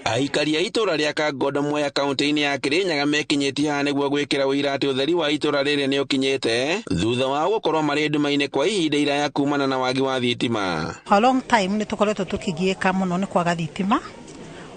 Aikari a itũũra rĩa Kangondo Mwea kaunti-inĩ ya Kirinyaga mekinyĩtie haha nĩguo gwĩkĩra ũira atĩ ũtheri wa itũũra rĩrĩ nĩ ũkinyĩte thutha wa gũkorwo marĩ nduma-inĩ kwa ihinda iraya kumana na wagi wa thitima. For a long time nĩ tũkoretwo tũkĩgiĩka mũno nĩ kwaga thitima,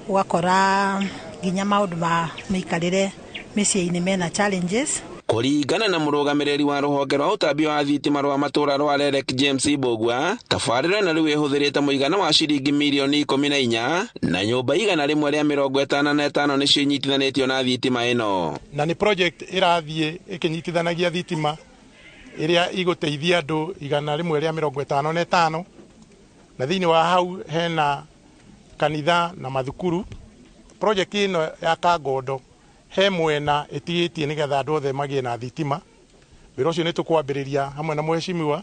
ũgakora nginya maũndũ ma mĩikarĩre mĩciĩ-inĩ mena challenges. Kũringana na mũrũgamĩrĩri wa rũhonge rwa ũtambia wa thitima rwa matũũra rwa Rerek James Mbũgua, tabarĩra ĩno rĩu ĩhũthĩrĩte mũigana wa ciringi mirioni 14 na nyũmba 155 nĩcio inyitithanĩtio na thitima ĩno. Na nĩ project ĩrathiĩ ĩkĩnyitithanagia thitima ĩrĩa ĩgũteithia andũ 155, na thĩinĩ wa hau hena kanitha na mathukuru. Project ĩno ya Kangondo he mwena ĩtigĩtie nĩgetha andũ othe magĩe na thitima. Wĩra ũcio nĩ tũkwambĩrĩria hamwe na mheshimiwa,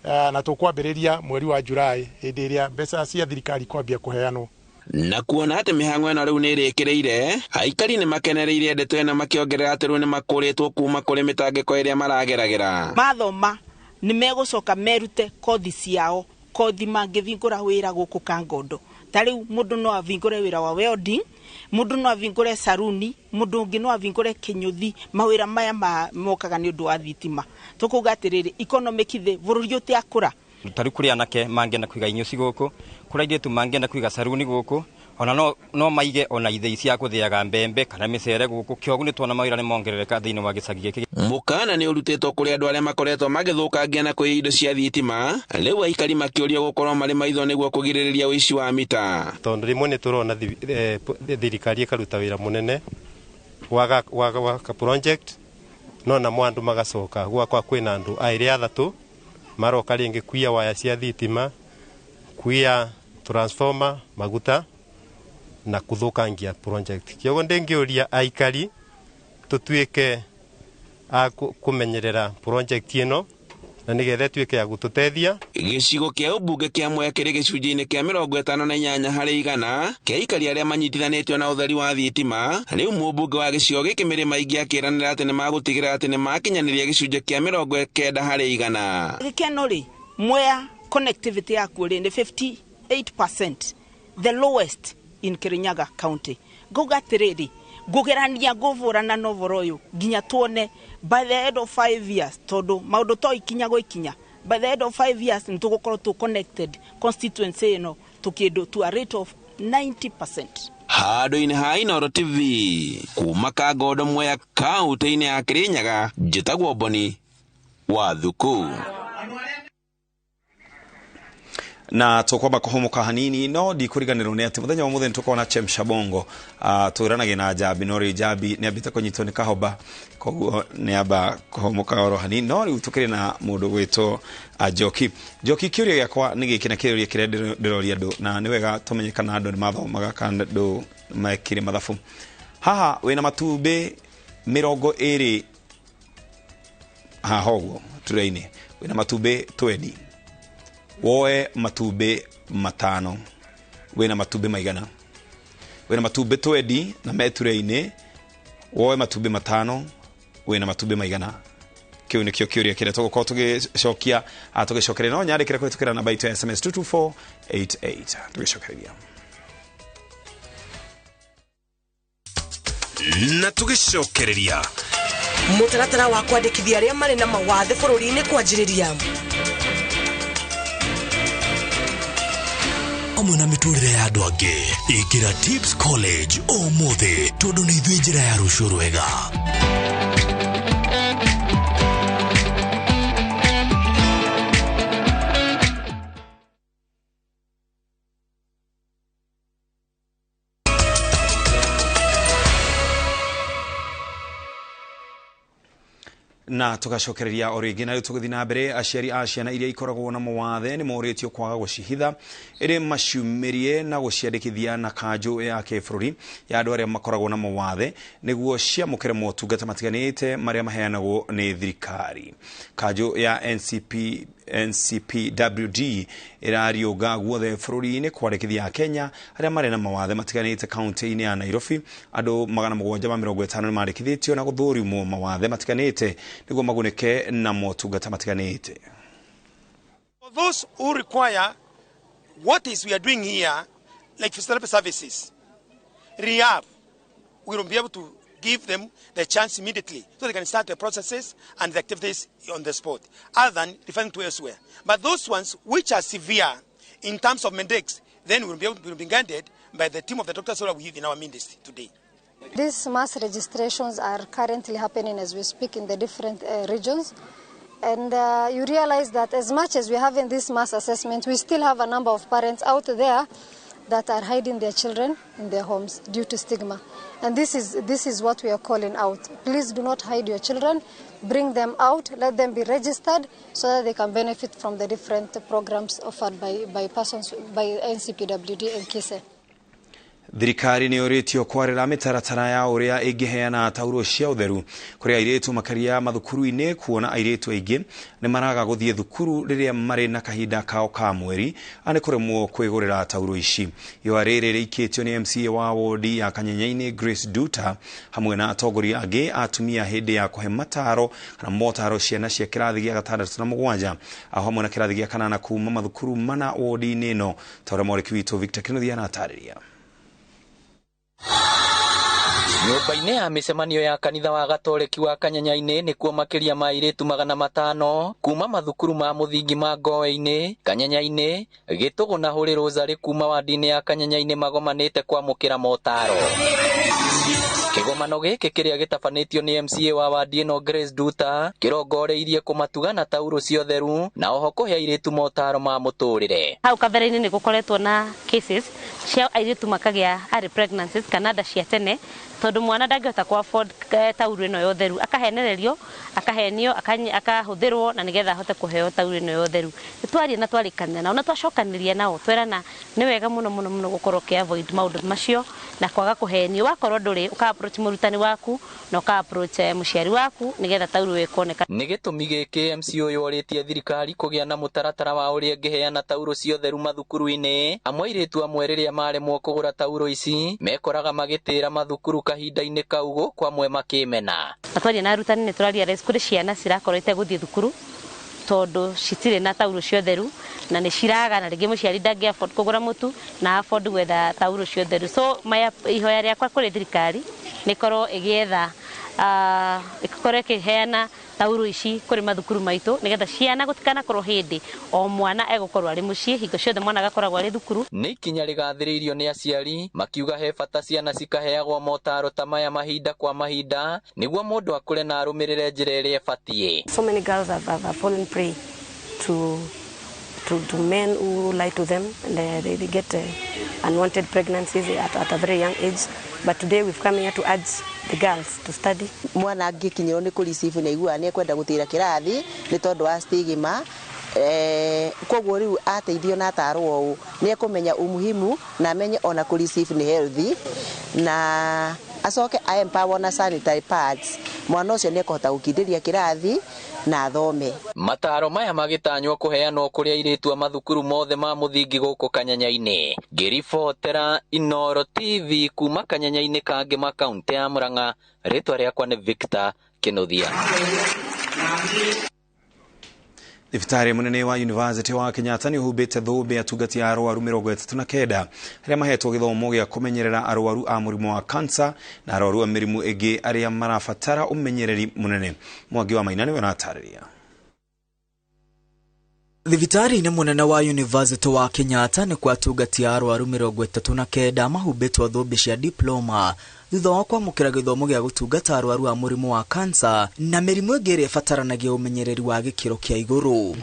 na tũkwambĩrĩria mweri wa Julai hĩndĩ ĩrĩa mbeca cia thirikari kwambia kũheanwo. Na kuona atĩ mĩhang'o ĩno rĩu nĩ ĩrĩkĩrĩire, aikari nĩ makenereire ndeto ĩno makĩongerera atĩ rĩu nĩ makũrĩtwo kuma kũrĩ mĩtangĩko ĩrĩa marageragĩra. Mathoma nĩ megũcoka merute kothi ciao, kothi mangĩvingũra wĩra gũkũ Kangondo. Ta rĩu mũndũ no avingũre wĩra wa welding, mũndũ no avingũre saruni, mũndũ ũngĩ no avingũre kĩnyũthi, mawĩra maya mokaga nĩ ũndũ wa thitima. Tũkuga atĩrĩrĩ, economic thĩ bũrũri ũtĩakũra. Ta rĩu kũrĩ anake mangĩenda kũiga inyuci gũkũ, kũrĩ airĩtu mangĩenda kũiga saruni gũkũ, ona no maige ona ithĩi cia gũthĩaga mbembe kana mĩcere gũkũ. Kĩoguo nĩ tuona mawĩra nĩ mongerereka thĩinĩ wa gĩcagi gĩkĩ. Mũkana nĩ ũrutĩtwo kũrĩ andũ arĩa makoretwo magĩthũkangia na kũiya indo cia thitima, rĩu aikari makĩũrio gũkorwo marĩ maitho nĩguo kũgirĩrĩria ũici wa mita. Tondũ rĩmwe nĩ tũrona thirikari ĩkaruta wĩra mũnene wa project, no namo andũ magacoka gwakwa kwĩna andũ aĩrĩ athatũ maroka rĩngĩ kuiya waya cia thitima, kuiya transformer, maguta na kuthukangia project. Kĩoguo ndĩngĩũria aikari tũtuĩke a kũmenyerera project ĩno na nĩgetha ĩtuĩke ya gũtũteithia. Gĩcigo kĩa ũmbunge kĩa Mwea kĩrĩ gĩcunjĩ-inĩ kĩa 58 harĩ igana kĩa aikari arĩa manyitithanĩtio na ũtheri wa thitima. Rĩu mũmbunge wa gĩcigo gĩkĩ Mĩrĩma Ingĩ akĩranĩra atĩ nĩmagũtigĩrĩra atĩ nĩmakinyanĩria gĩcunjĩ kĩa 90 harĩ igana. Gĩkeno rĩ, Mwea connectivity yakuo rĩ nĩ 58%, the lowest in Kirinyaga County. Ngauga atĩrĩrĩ, ngũgerania ngũbũrana na ũhoro ũyũ nginya tuone by the end of 5 years, tondũ maũndũ to ikinya go ikinya, by the end of 5 years nĩ tũgũkorwo tũ connected constituency ĩno tũkĩndũ to a rate of 90%. Handũ-inĩ ha Inooro TV kuma Kangondo Mwea kaunti-inĩ ya Kirinyaga, njĩtagwo Boni wa Thuku. Na tukwamba kuhomoka hanini no ndikuriganirwo ni ati muthenya wa muthenya tukona Chemsha Bongo twiranagia na Njambi no ri Njambi ni ambite kunyitwo ni kahoba koguo ni amba kuhomoka oro hanini no riu tukiri na mundu gwitwo Njoki. Njoki, kiuria giakwa ni giki na kiuria kiria ndiroria andu na ni wega tumenye kana andu ni mathomaga kana andu mekire mathabu. Haha wina matumbi 20 haha uguo turaini wina matumbi 20 woe matumbi 5 wina matumbi maigana wina matumbi 20 na meture-ini woe matumbi 5 wina matumbi maigana. Kiu nikio kiuria kiria tugukorwo tugicokia tugicokeria no nyandikire kwitukira namba itu ya SMS 22488 tugicokereria na tugicokereria mutaratara wa kwandĩkithia arĩa marĩ na mawathe bũrũri-inĩ kwanjĩrĩria hamwe na mĩtũrĩre ya andũ angĩ. Ĩkĩra Tips College ũmũthĩ tondũ nĩ ithuĩ njĩra ya rũciũ rwega. Na tugacokereria o rĩngĩ na rĩu tũgĩthiĩ na mbere aciari a ciana iria ikoragwo na mawathe nĩ morĩtio kwaga gũcihitha ĩrĩ maciumĩrie na gũciandĩkithia na kanjũ ya kĩbũrũri ya andũ arĩa makoragwo na mawathe nĩguo ciamũkĩre motungata matiganĩte marĩa maheanagwo nĩ thirikari. Kanjũ ya NCPWD ĩrariũnga guothe bũrũri-inĩ kwandĩkithia Akenya arĩa marĩ na mawathe matiganĩte kaunti-inĩ ya Nairobi. Andũ 750 nĩ mandĩkithĩtio na gũthũrimwo mawathe matiganĩte nĩguo magunĩke na motungata matiganĩte. For those who require what is we are doing here, like physiotherapy services, rehab, we will be able to give them the chance immediately so they can start the processes and the activities on the spot, other than referring to elsewhere. But those ones which are severe in terms of medics, then will be guided by the team of the doctors that we have in our ministry today. These mass registrations are currently happening as we speak in the different regions. And you realize that as much as we have in this mass assessment, we still have a number of parents out there that are hiding their children in their homes due to stigma. And this is what we are calling out. Please do not hide your children. Bring them out, let them be registered so that they can benefit from the different programs offered by persons, by NCPWD and KISE. Thirikari nĩ ĩũrĩtio kwarĩra mĩtaratara ya ũrĩa ĩngĩheana taurũ cia ũtheru kũrĩ airĩtu makĩria mathukuru-inĩ kuona airĩtu aingĩ nĩ maraga gũthiĩ thukuru rĩrĩa marĩ na kahinda kao ka mweri nĩ kũremwo kwĩgũrĩra taurũ ici. Ihũa rĩrĩ rĩikĩtio nĩ MCA wa wodi ya Kanyenyainĩ Grace Duta hamwe na atongoria angĩ atumia hĩndĩ ya kũhe mataro kana motaro ciana cia kĩrathi gĩa 6 na 7 aho hamwe na kĩrathi gĩa 8 kuma mathukuru mana wodi-inĩ ĩno ta ũrĩa mwarĩki witũ Victor Kinuthia aratarĩria. Nyũmba-inĩ ya mĩcemanio ya kanitha wa Gatoreki wa Kanyenyainĩ nĩkuo makĩria ma airĩtu 500 kuma mathukuru ma mũthingi ma Ngoe-inĩ, Kanyenyainĩ, Gĩtũgũ na Hũrĩ Rosary kuma wadi-inĩ ya Kanyenyainĩ magomanĩte kwamũkĩra motaro. Kĩgomano gĩkĩ kĩrĩa gĩtabanĩtio nĩ MCA wa wadi ĩno Grace Duta kĩrongoreirie kũmatuga na taurũ cia ũtheru na oho kũhe airĩtu motaro ma mũtũrĩre. Hau kabere-inĩ nĩ gũkoretwo na cases cia airĩtu makagĩa early pregnancies kana nda cia tene tondu mwana ndangĩhota ku afford taurũ ĩno ya ũtheru, akahenererio, akahenio, akahũthĩrwo na nĩgetha ahote kũheo taurũ ĩno ya ũtheru. Nĩtwaria na twarĩkanĩra nao na twacokanĩria nao twerana nĩ wega mũno mũno mũno gũkorwo ũkĩ avoid maũndũ macio na kwaga kũhenio. Wakorwo ndũrĩ ũka approach mũrutani waku na ũka approach mũciari waku nĩgetha taurũ ĩkoneka. Nĩ gĩtũmi gĩkĩ MC ũyũ orĩtie thirikari kũgĩa na mũtaratara wa ũrĩa ĩngĩheana taurũ cia ũtheru mathukuru-inĩ. Amwe airĩtu amwe rĩrĩa maremwo kũgũra taurũ ici mekoraga magĩtĩra mathukuru kahinda-inĩ kau gũkũ amwe makĩmena. Na twaria na arutani nĩ tũraria kũrĩ ciana cirakorwo itegũthiĩ thukuru tondũ citirĩ na taurũ cia ũtheru na nĩ ciraga na rĩngĩ mũciari ndangĩ afford kũgũra mũtu na afford gwetha taurũ cia ũtheru. So ihoya rĩakwa kũrĩ thirikari nĩ korwo ĩgĩetha Ĩkorwo ĩkĩheana taurũ ici kũrĩ mathukuru maitũ nĩgetha ciana gũtikanakorwo hĩndĩ o mwana egũkorwo arĩ mũciĩ, hingo ciothe mwana agakoragwo arĩ thukuru. Nĩ ikinya rĩgathĩrĩirio nĩ aciari makiuga he bata ciana cikaheagwo motaro ta maya mahinda kwa mahinda nĩguo mũndũ akũre na arũmĩrĩre njĩra ĩrĩa ĩbatiĩ. So many girls have fallen prey to men who lie to them, and they get unwanted pregnancies at a very young age. But today we've come here to urge the girls to study. Mwana angĩkinyĩrwo nĩ kũreceive nĩ aiguaga nĩ ekwenda gũtĩra kĩrathi nĩ tondũ wa stigma, koguo rĩu ateithio na atarwo ũũ nĩ ekũmenya umuhimu na amenye ona kũreceive nĩ healthy, na acoke a empower na sanitary pads, mwana ũcio nĩ ekũhota gũkindĩria kĩrathi na athome. Mataro maya magĩtanywo kũheanwo kũrĩ airĩtu a mathukuru mothe ma mũthingi gũkũ Kanyanya-inĩ. Ngĩribotera Inooro TV kuma Kanyanya-inĩ ka Ngĩma, kaũntĩ ya Murang'a, rĩtwa rĩakwa nĩ Victor Kĩnuthia. Thibitarĩ mũnene wa University wa Kenyatta nĩ ũhumbĩte thũmbĩ atungati a arwaru 39 arĩa mahetwo gĩthomo gĩa kũmenyerera arwaru a mũrimũ wa kansa na arwaru a mĩrimũ ĩngĩ arĩa marabatara ũmenyereri mũnene. Mwangi wa Maina nĩwe ũratarĩria. Thibitarĩ-inĩ mũnene wa University wa Kenyatta nĩ kwa atungati a arwaru 39 mahumbĩtwo thũmbĩ cia diploma thutha wa kwamũkĩra gĩthomo gĩa gũtungata arwaru a mũrimũ wa kansa na mĩrimũ ĩngĩ ĩrĩa ĩbataranagia ũmenyereri wa gĩkĩro kĩa igũrũ.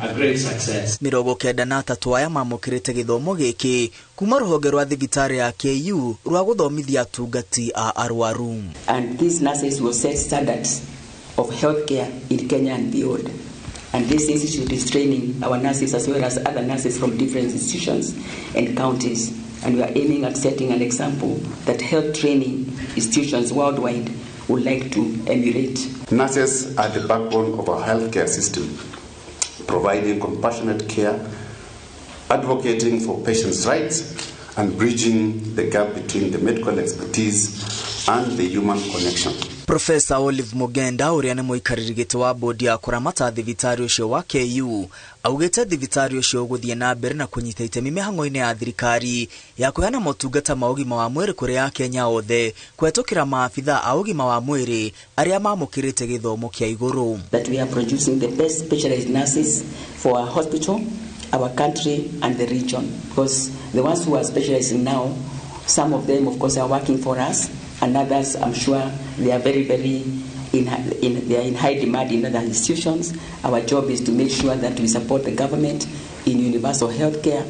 93 aya mamũkĩrĩte gĩthomo gĩkĩ kuma rũhonge rwa thibitarĩ ya KU rwa gũthomithia atungati a arwaru. And these nurses will set standards of healthcare in Kenya and beyond. And this institute is training our nurses as well as other nurses from different institutions and counties. And we are aiming at setting an example that health training institutions worldwide would like to emulate. Nurses are the backbone of our healthcare system, providing compassionate care, advocating for patients' rights, and bridging the gap between the medical expertise and the human connection. Professor Olive Mugenda ũrĩa nĩ mũikarĩri gĩtĩ wa bodi ya kũramata thibitarĩ ũcio wa KU augĩte thibitarĩ ũcio ũgũthiĩ na mbere na kũnyita itemi mĩhang'o-inĩ ya thirikari ya kũheana motungata ma ũgima wa mwĩrĩ kũrĩ Akenya othe kũhetũkĩra maabitha a ũgima wa mwĩrĩ arĩa mamũkĩrĩte gĩthomo kĩa igũrũ. That we are producing the best specialized nurses for our hospital, our country and the region, because the ones who are specializing now, some of them of course are working for us, and others I'm sure they are very, very they are in high demand in other institutions. Our job is to make sure that we support the government in universal health care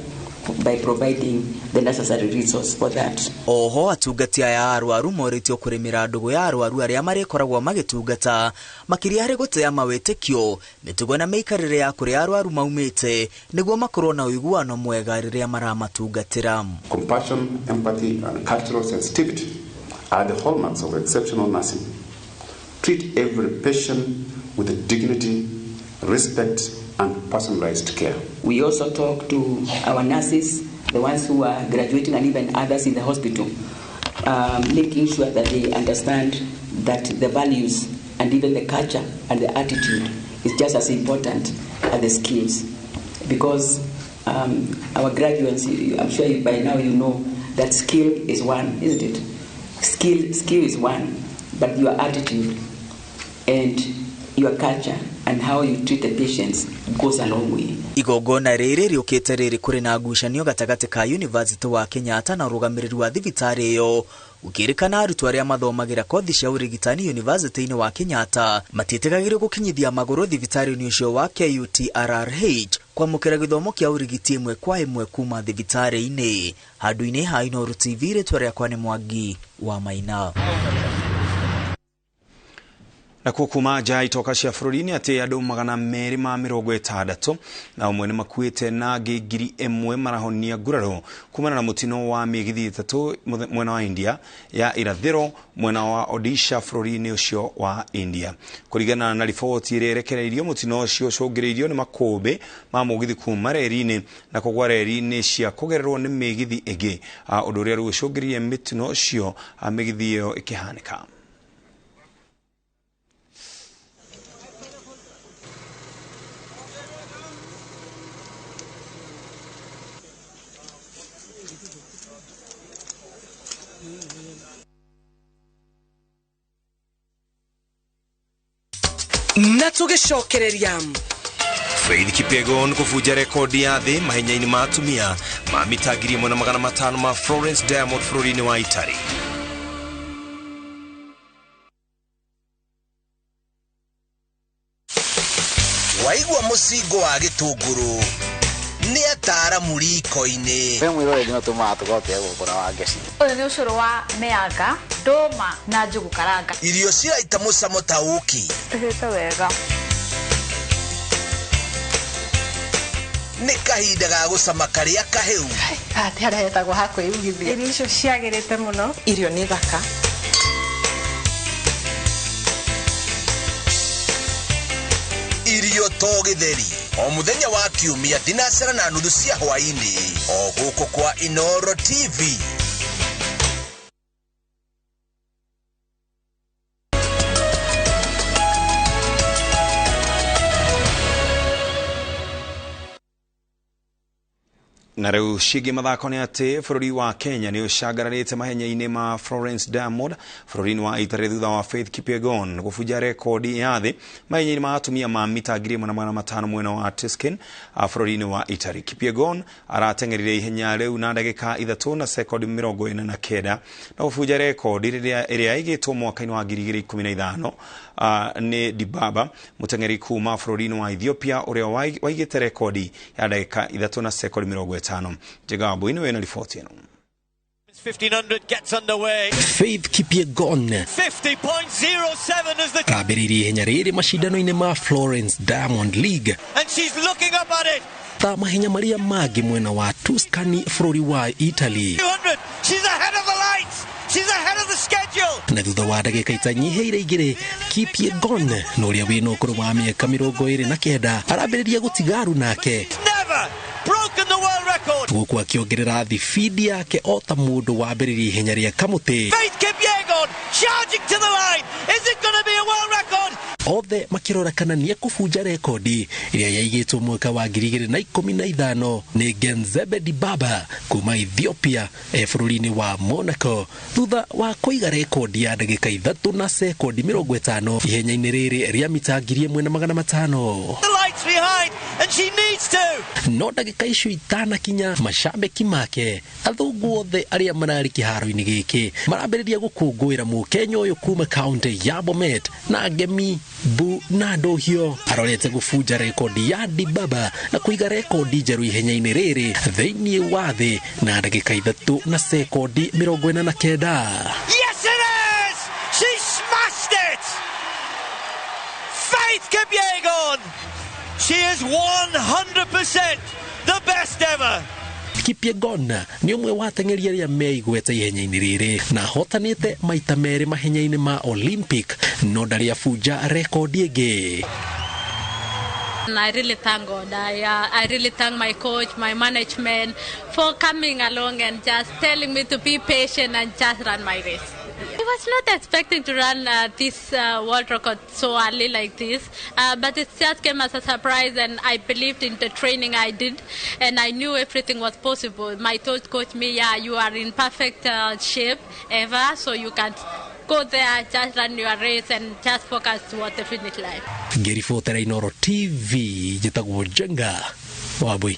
by providing the necessary resource for that. Oho atungati aya arwaru morĩtio kũrĩmĩra ndũgũ ya arwaru arĩa marĩkoragwo magĩtungata makĩria harĩ gũtĩa mawĩtĩkio, mĩtugo na mĩikarĩre ya kũrĩa arwaru maumĩte nĩguo makorwo na ũiguano mwega rĩrĩa maramatungatĩra. Compassion, empathy and cultural sensitivity are the hallmarks of exceptional nursing. Treat every patient with dignity, respect, and personalized care. We also talk to our nurses, the ones who are graduating and even others in the hospital, making sure that they understand that the values and even the culture and the attitude is just as important as the skills. Because our graduates, I'm sure by now you know that skill is one, isn't it? Skill is one, but your attitude and your culture and how you treat the patients goes a long way. Igongona rĩrĩ rĩũkĩte rĩrĩ kũrĩ na ngucanio gatagatĩ ka University wa Kenyatta na ũrũgamĩrĩri wa thibitarĩ ĩyo gũkĩrĩkana arutwo arĩa mathomagĩra kothi cia ũrigitani University-inĩ wa Kenyatta matiĩtĩkagĩrio gũkinyithia magũrũ thibitarĩ-inĩ ũcio wa KUTRRH kwamũkĩra gĩthomo kĩa ũrigiti ĩmwe kwa ĩmwe kuma thibitarĩ-inĩ. Handũ-inĩ ha Inooro TV, rĩtwa rĩakwa nĩ Mwangi wa Maina. Na kuma nja itoka cia bũrũri-inĩ atĩ andũ 261 nĩ makuĩte na angĩ 1,000 marahonia nguraro kumana na mũtino wa mĩgithi 3 mwena wa India ya irathĩro mwena wa Odisha bũrũri-inĩ ũcio wa India. Kũringana na riboti ĩrĩa ĩrekereirio, mũtino ũcio ũcũngĩrĩirio nĩ makũmbĩ ma mũgithi kuma reri-inĩ na kũgwa reri-inĩ cia kũgererwo nĩ mĩgithi ĩngĩ, ũndũ ũrĩa rĩu ũcũngĩrĩirie mĩtino ũcio mĩgithi ĩyo ĩkĩhanĩka. Na tũgĩcokereria Faith Kipyegon kũbunja rekondi ya thĩ mahenya-inĩ ma atumia ma mita 1500 ma Florence Diamond bũrũri-inĩ wa Italy. Waigua mũcingo wa gĩtũngũrũ nĩ ataaramu riko-inĩ. Kwĩ mwĩroreri no tũmaga tũgote gũkũra wa ngeci. Ũyũ nĩ ũcũrũ wa mĩanga, ndũma na njũgũ karanga. Irio ciraita mũcamo ta ũkĩ. Tũhĩte wega. Nĩ kahinda ga gũcama karĩa kahĩu. Atĩ harĩa hetagwo ha kwĩugithia. Irio icio ciagĩrĩte mũno. Irio nĩ thaka. Irio to gĩtheri o mũthenya wa kiumia thinacera na nuthu cia hwaĩ-inĩ o gũkũ kwa Inoro TV. Na rĩu ciĩgiĩ mathako nĩ atĩ bũrũri wa Kenya nĩ ũcangararĩte mahenya-inĩ ma Florence Diamond bũrũri-inĩ wa Italy thutha wa Faith Kipyegon gũbunja rekondi ya thĩ mahenya-inĩ ma atumia ma mita 1500 mwena wa Tuscan bũrũri-inĩ wa Italy. Kipyegon arateng'erire ihenya rĩu na ndagĩka 3 na sekondi 49 na gũbunja rekondi ĩrĩa ĩigĩtwo mwaka-inĩ wa 2015 nĩ Dibaba mũteng'eri kuma bũrũri-inĩ wa Ethiopia ũrĩa waigĩte rekondi ya ndagĩka 3 na sekondi 50. Njega Mbui wena riboti ĩno. 1500 gets underway. Faith Kipyegon 50.07 is the ambĩrĩirie ihenya rĩrĩ macindano-inĩ ma Florence Diamond League and she's looking up at it. Ta mahenya marĩa mangĩ mwena wa Tuscany bũrũri wa Italy. 200. She's ahead of the lights. She's ahead of the schedule. Na thutha wa ndagĩka itanyihĩire igĩrĩ Kipyegon na ũrĩa wĩna ũkũrũ wa mĩaka 29 arambĩrĩria gũtigaru nake. Never broken the world record. Gũkũ akĩongerera thibindi yake o ta mũndũ wambĩrĩria ihenya rĩa kamũtĩ. Faith Kipyegon charging to the line. Is it going to be a world record? Othe makĩrora kana nĩ ekũbunja rekondi ĩrĩa yaigĩtwo mwaka wa 2015 nĩ Genzebe Dibaba kuma Ethiopia bũrũri-inĩ wa Monaco thutha wa kũiga rekondi ya ndagĩka 3 na sekondi 50 ihenya-inĩ rĩrĩ rĩa mita 1500. The lights behind and she needs to. No ndagĩka icio itanakinya macambĩki make athũngũ othe arĩa mararĩ kĩharo-inĩ gĩkĩ marambĩrĩria gũkũngũĩra mũkenya ũyũ kuma kaunti ya Bomet na ngemi bu na ndũhio arorete gũbunja rekondi ya Dibaba na kũiga rekondi njerũ ihenya-inĩ rĩrĩ thĩinĩ wa thĩ na ndagĩka 3 na sekondi 49. Yes it is! She smashed it! Faith Kipyegon! She is 100% the best ever. Kipyegon nĩ ũmwe wa ateng'eri arĩa meigwete ihenya-inĩ rĩrĩ na ahotanĩte maita merĩ mahenya-inĩ ma Olympic no ndarĩ abunja rekondi ĩngĩ. I really thank God. I really thank my coach, my management for coming along and just telling me to be patient and just run my race. I was not expecting to run this world record so early like this, but it just came as a surprise, and I believed in the training I did, and I knew everything was possible. My coach coached me, yeah, you are in perfect shape ever, so you can go there, just run your race and just focus toward the finish line. Ngĩribotera Inoro TV, njĩtagwo Njenga Wambui.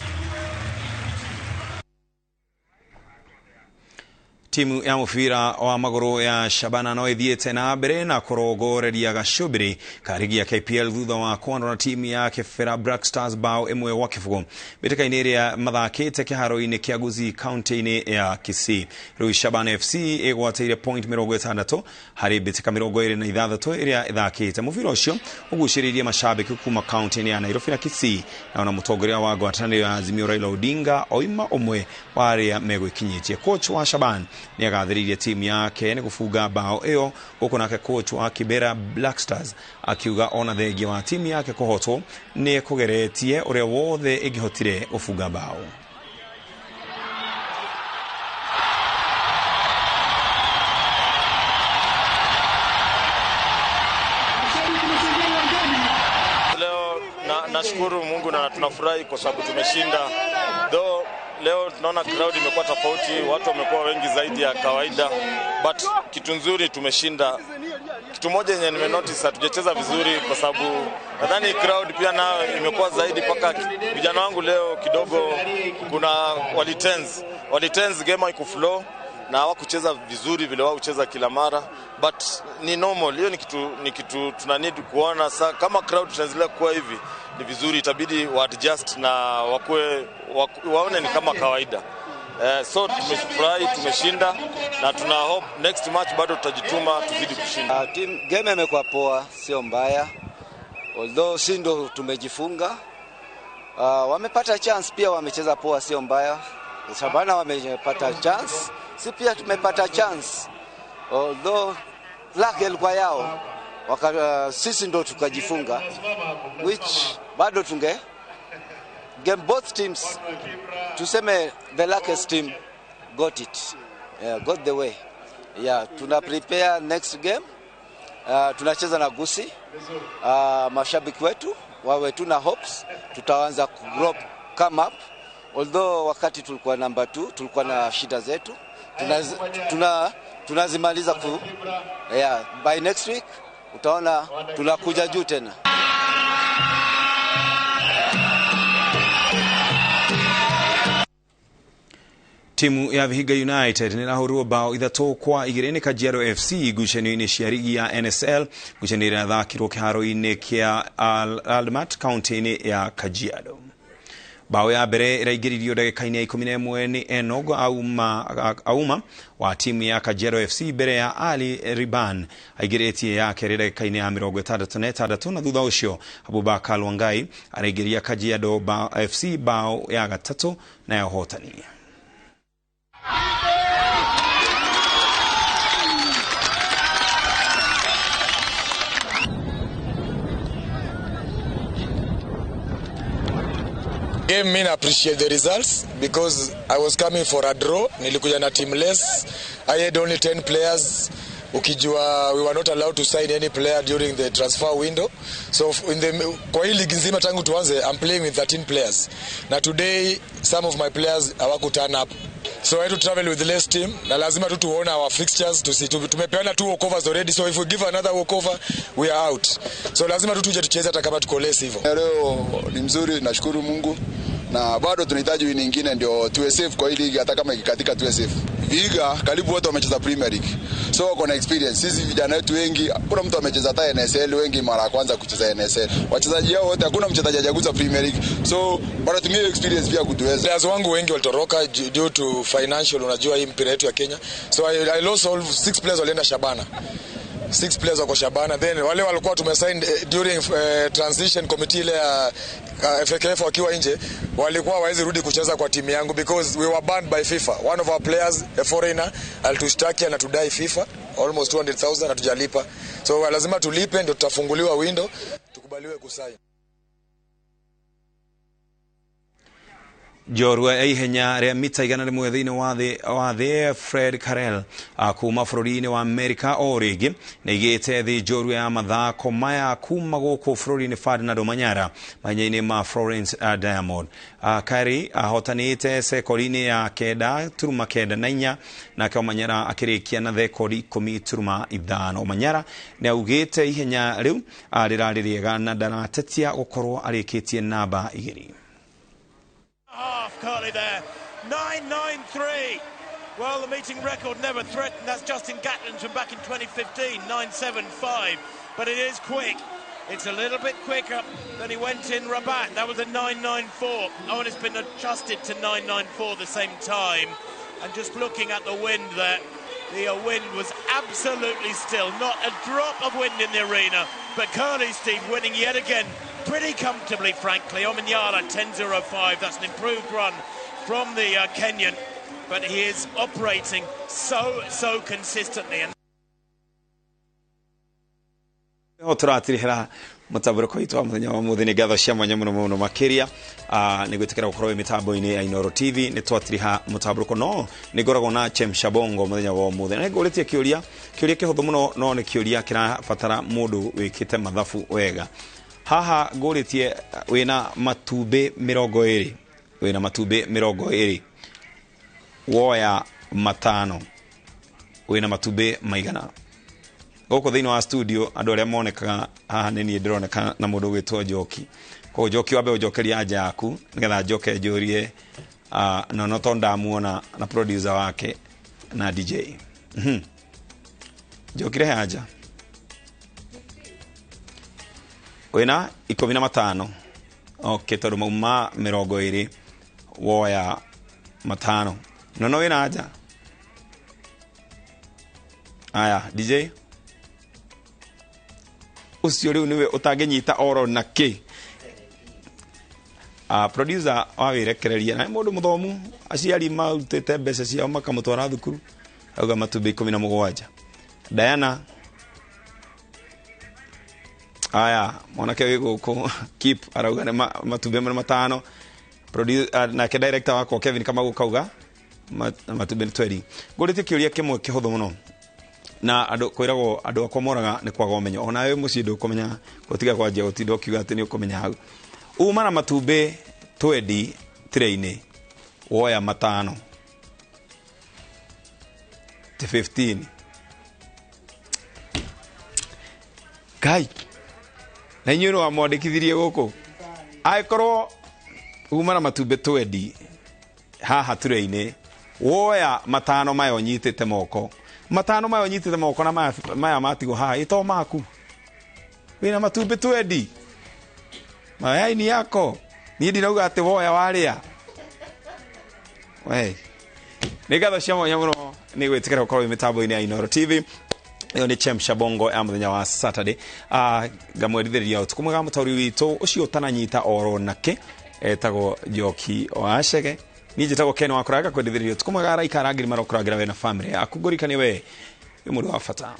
Timu ya mũbira wa magũrũ ya Shabana no ĩthiĩte na mbere na kũrongoreria gacũmbĩrĩ ka rigi ya KPL thutha wa kwandwo na timu ya Kibera Black Stars bao 1-0 mbĩtĩka-inĩ ĩrĩa mathakĩte kĩharo-inĩ kĩa Gusii kaunti-inĩ ya Kisii. Rĩu Shabana FC ĩgwatĩire point 60 harĩ mbĩtĩka 26 ĩrĩa ĩthakĩte. Mũbira ũcio ũgucĩrĩirie macambĩki kuma kaunti-inĩ ya Nairobi na Kisii, na ona mũtongoria wa ngwatanĩro ya Azimio Raila Odinga oima ũmwe wa arĩa megwĩkinyĩtie. Coach wa Shaban nĩ agathĩrĩirie timu yake nĩ gũbunga bao ĩyo, gũkũ nake coach wa Kibera Black Stars akiuga ona thengia wa timu yake kũhotwo nĩ kũgeretie ũrĩa wothe ĩngĩhotire gũbunga bao. Leo nashukuru Mungu na tunafurahi kwa sababu tumeshinda. Though leo tunaona crowd imekuwa tofauti, watu wamekuwa wengi zaidi ya kawaida, but kitu nzuri tumeshinda. Kitu moja yenye nimenotice, hatujacheza vizuri kwa sababu nadhani crowd pia nayo imekuwa zaidi, mpaka vijana wangu leo kidogo kuna walitense game haikuflow na hawakucheza vizuri vile wao hucheza kila mara, but ni normal hiyo, ni kitu tuna need kuona. Sa kama crowd tunaendelea kuwa hivi ni vizuri, itabidi wa adjust na wakue waone ni kama kawaida. So tumefurahi tumeshinda na tuna hope next match bado tutajituma tuzidi kushinda. Team game imekuwa poa, sio mbaya, although si ndo tumejifunga. Wamepata chance pia, wamecheza poa, sio mbaya. Shabana wamepata chance, si pia tumepata chance, although luck ilikuwa yao sisi ndo tukajifunga, which bado tunge game both teams, tuseme the luckiest team got it, yeah, got the way. Yeah, tuna prepare next game. Tunacheza na Gusii. Mashabiki wetu wawe tuna hopes, tutaanza ku grow, come up, although wakati tulikuwa number 2 tulikuwa na shida zetu, tunazimaliza yeah, by next week utaona tunakuja juu tena. Timu ya Vihiga United nĩ ĩrahũrirwo bao 3-2 nĩ Kajiado FC ngucanio-inĩ cia rigi ya NSL, ngucanio ĩrĩa ĩrathakirwo kĩharo-inĩ kĩa Almat kaunti-inĩ ya Kajiado. Bao ya mbere ĩraingĩririo ndagĩka-inĩ ya 11 nĩ Enog Auma wa timu ya Kajiado FC mbere ya Ali Riban aingĩrĩtie ya kerĩ ndagĩka-inĩ ya 66, na thutha ũcio Abubakar Lwangai araingĩria Kajiado FC bao ya gatatũ na ya ũhotani. Game, me appreciate the results because I was coming for a draw. Nilikuja na team less. I had only 10 players. Ukijua we were not allowed to sign any player during the transfer window. So in the kwa hii ligi nzima tangu tuanze, I'm playing with 13 players. Na today some of my players hawaku turn up. So I had to travel with less team na lazima tu tuone our fixtures, tumepeana two walkovers already, so if we give another walkover, we are out. So lazima tu tuje tucheze hata kama tuko less hivyo. Leo ni mzuri, nashukuru Mungu na bado tunahitaji win nyingine ndio tuwe safe kwa hii ligi, hata kama ikikatika tuwe safe. Vihiga karibu wote wamecheza Premier League, so wako na experience. Sisi vijana wetu wengi, hakuna mtu amecheza hata NSL, wengi mara ya kwanza kucheza NSL. Wachezaji hao wote, hakuna mchezaji hajagusa Premier League, so wanatumia hiyo experience pia kutuweza. Players wangu wengi walitoroka due to financial, unajua hii mpira yetu ya Kenya. So I lost all six players, walienda Shabana. Six players wako Shabana, then wale walikuwa tumesign during transition committee ile ya FKF wakiwa nje, walikuwa hawawezi rudi kucheza kwa timu yangu because we were banned by FIFA. One of our players, a foreigner, alitushtaki na tudai FIFA almost 200,000, hatujalipa. So lazima tulipe ndio tutafunguliwa window tukubaliwe kusign. Njorua ya ihenya rĩa mita 100 thĩinĩ wa thĩ Fred Karel kuma bũrũri-inĩ wa Amerika o rĩngĩ nĩ aigĩte thĩ njorua ya mathako maya kuma gũkũ bũrũri-inĩ Ferdinand Omanyala mahenya-inĩ ma Florence Diamond. Kari ahotanĩte sekori-inĩ ya 9.94, nake Omanyala akĩrĩkia na thekori 10.5. Omanyala nĩ augĩte ihenya rĩu rĩrarĩ rĩega na ndaratetia gũkorwo arĩkĩtie namba 2. Half Kerley there. 9.93. Well, the meeting record never threatened. That's Justin Gatlin from back in 2015, 9.75. But it is quick. It's a little bit quicker than he went in Rabat. That was a 9.94. Oh, and it's been adjusted to 9.94 the same time. And just looking at the wind there, the wind was absolutely still. Not a drop of wind in the arena. But Kerley, Steve, winning yet again pretty comfortably, frankly. Omanyala 10.05. That's an improved run from the Kenyan. But he is operating so, so consistently. And ho tũratirihĩra mũtambũrũko witũ wa mũthenya wa mũthĩ. Nĩ ngatho cia mwanya mũno mũno makĩria nĩ gwĩtĩkĩra gũkorwo wĩ mĩtambo-inĩ ya Inooro TV. Nĩ twatiriha mũtambũrũko, no nĩ ngoragwo na Chemsha Bongo mũthenya wa ũmũthĩ na nĩngũrĩtie kĩũria, kĩũria kĩhũthũ mũno, no nĩ kĩũria kĩrabatara mũndũ wĩkĩte mathabu wega. Haha ngũrĩtie, wĩna matumbĩ 20, wĩna matumbĩ 20, woya matano, wĩna matumbĩ maigana? Gũkũ thĩinĩ wa studio andũ arĩa monekaga haha nĩ niĩ ndĩroneka na mũndũ ũgwĩtwo Njoki. Koguo Njoki, wambe ũnjokerie anja yaku nĩgetha njoke njũrie Nono to ndamuona na producer wake na DJ. Njoki, rehe anja. Wĩna 15. Okay, tondũ mauma 20 woya 5. Nono, wĩna anja? Aya, DJ ũcio rĩu nĩwe ũtangĩnyita oro na kĩ. Producer wa wĩrekereria na nĩ mũndũ mũthomu, aciari marutĩte mbeca ciao makamũtwara thukuru, auga matumbĩ 17. Diana, aya mwanake wĩ gũkũ keep arauga nĩ matumbĩ 5. Nake director wakwa Kevin Kamau kauga matumbĩ nĩ 20. Ngũrĩtie kĩũria kĩmwe kĩhũthũ mũno na andũ kwĩragwo andũ akwa moraga nĩ kwaga ũmenyo, onawe mũciĩ ndũkũmenya gũtiga kwanjia gũtinda ũkiuga atĩ nĩ ũkũmenya hau. Uma na matumbĩ 20 tray-inĩ, woya 5, ti 15. Ngai, na inyuĩ nĩ wamwandĩkithirie gũkũ? Angĩkorwo uma na matumbĩ 20 haha tray-inĩ, woya 5 maya ũnyitĩte moko, 5 maya ũnyitĩte moko na maya matigwo haha ĩto maku, wĩna matumbĩ 20 mayai ni yako. Niĩ ndirauga atĩ woya warĩa we. Nĩ ngatho cia mwanya mũno nĩ gwĩtĩkĩra gũkorwo wĩ mĩtambo-inĩ ya Inooro TV. Ĩyo nĩ Chemsha Bongo ya mũthenya wa Saturday. Ngamwendithĩrĩria ũtukũ mwega mũtaũri witũ ũcio ũtananyita oro nake etagwo Njoki wa Chege. Niĩ njĩtagwo Ken wa Kũranga, kwendithĩrĩria ũtukũ mwega. Araika arangĩri marokũrangĩra we na family yaku. Ngũrikanie we wĩ mũndũ wa bata.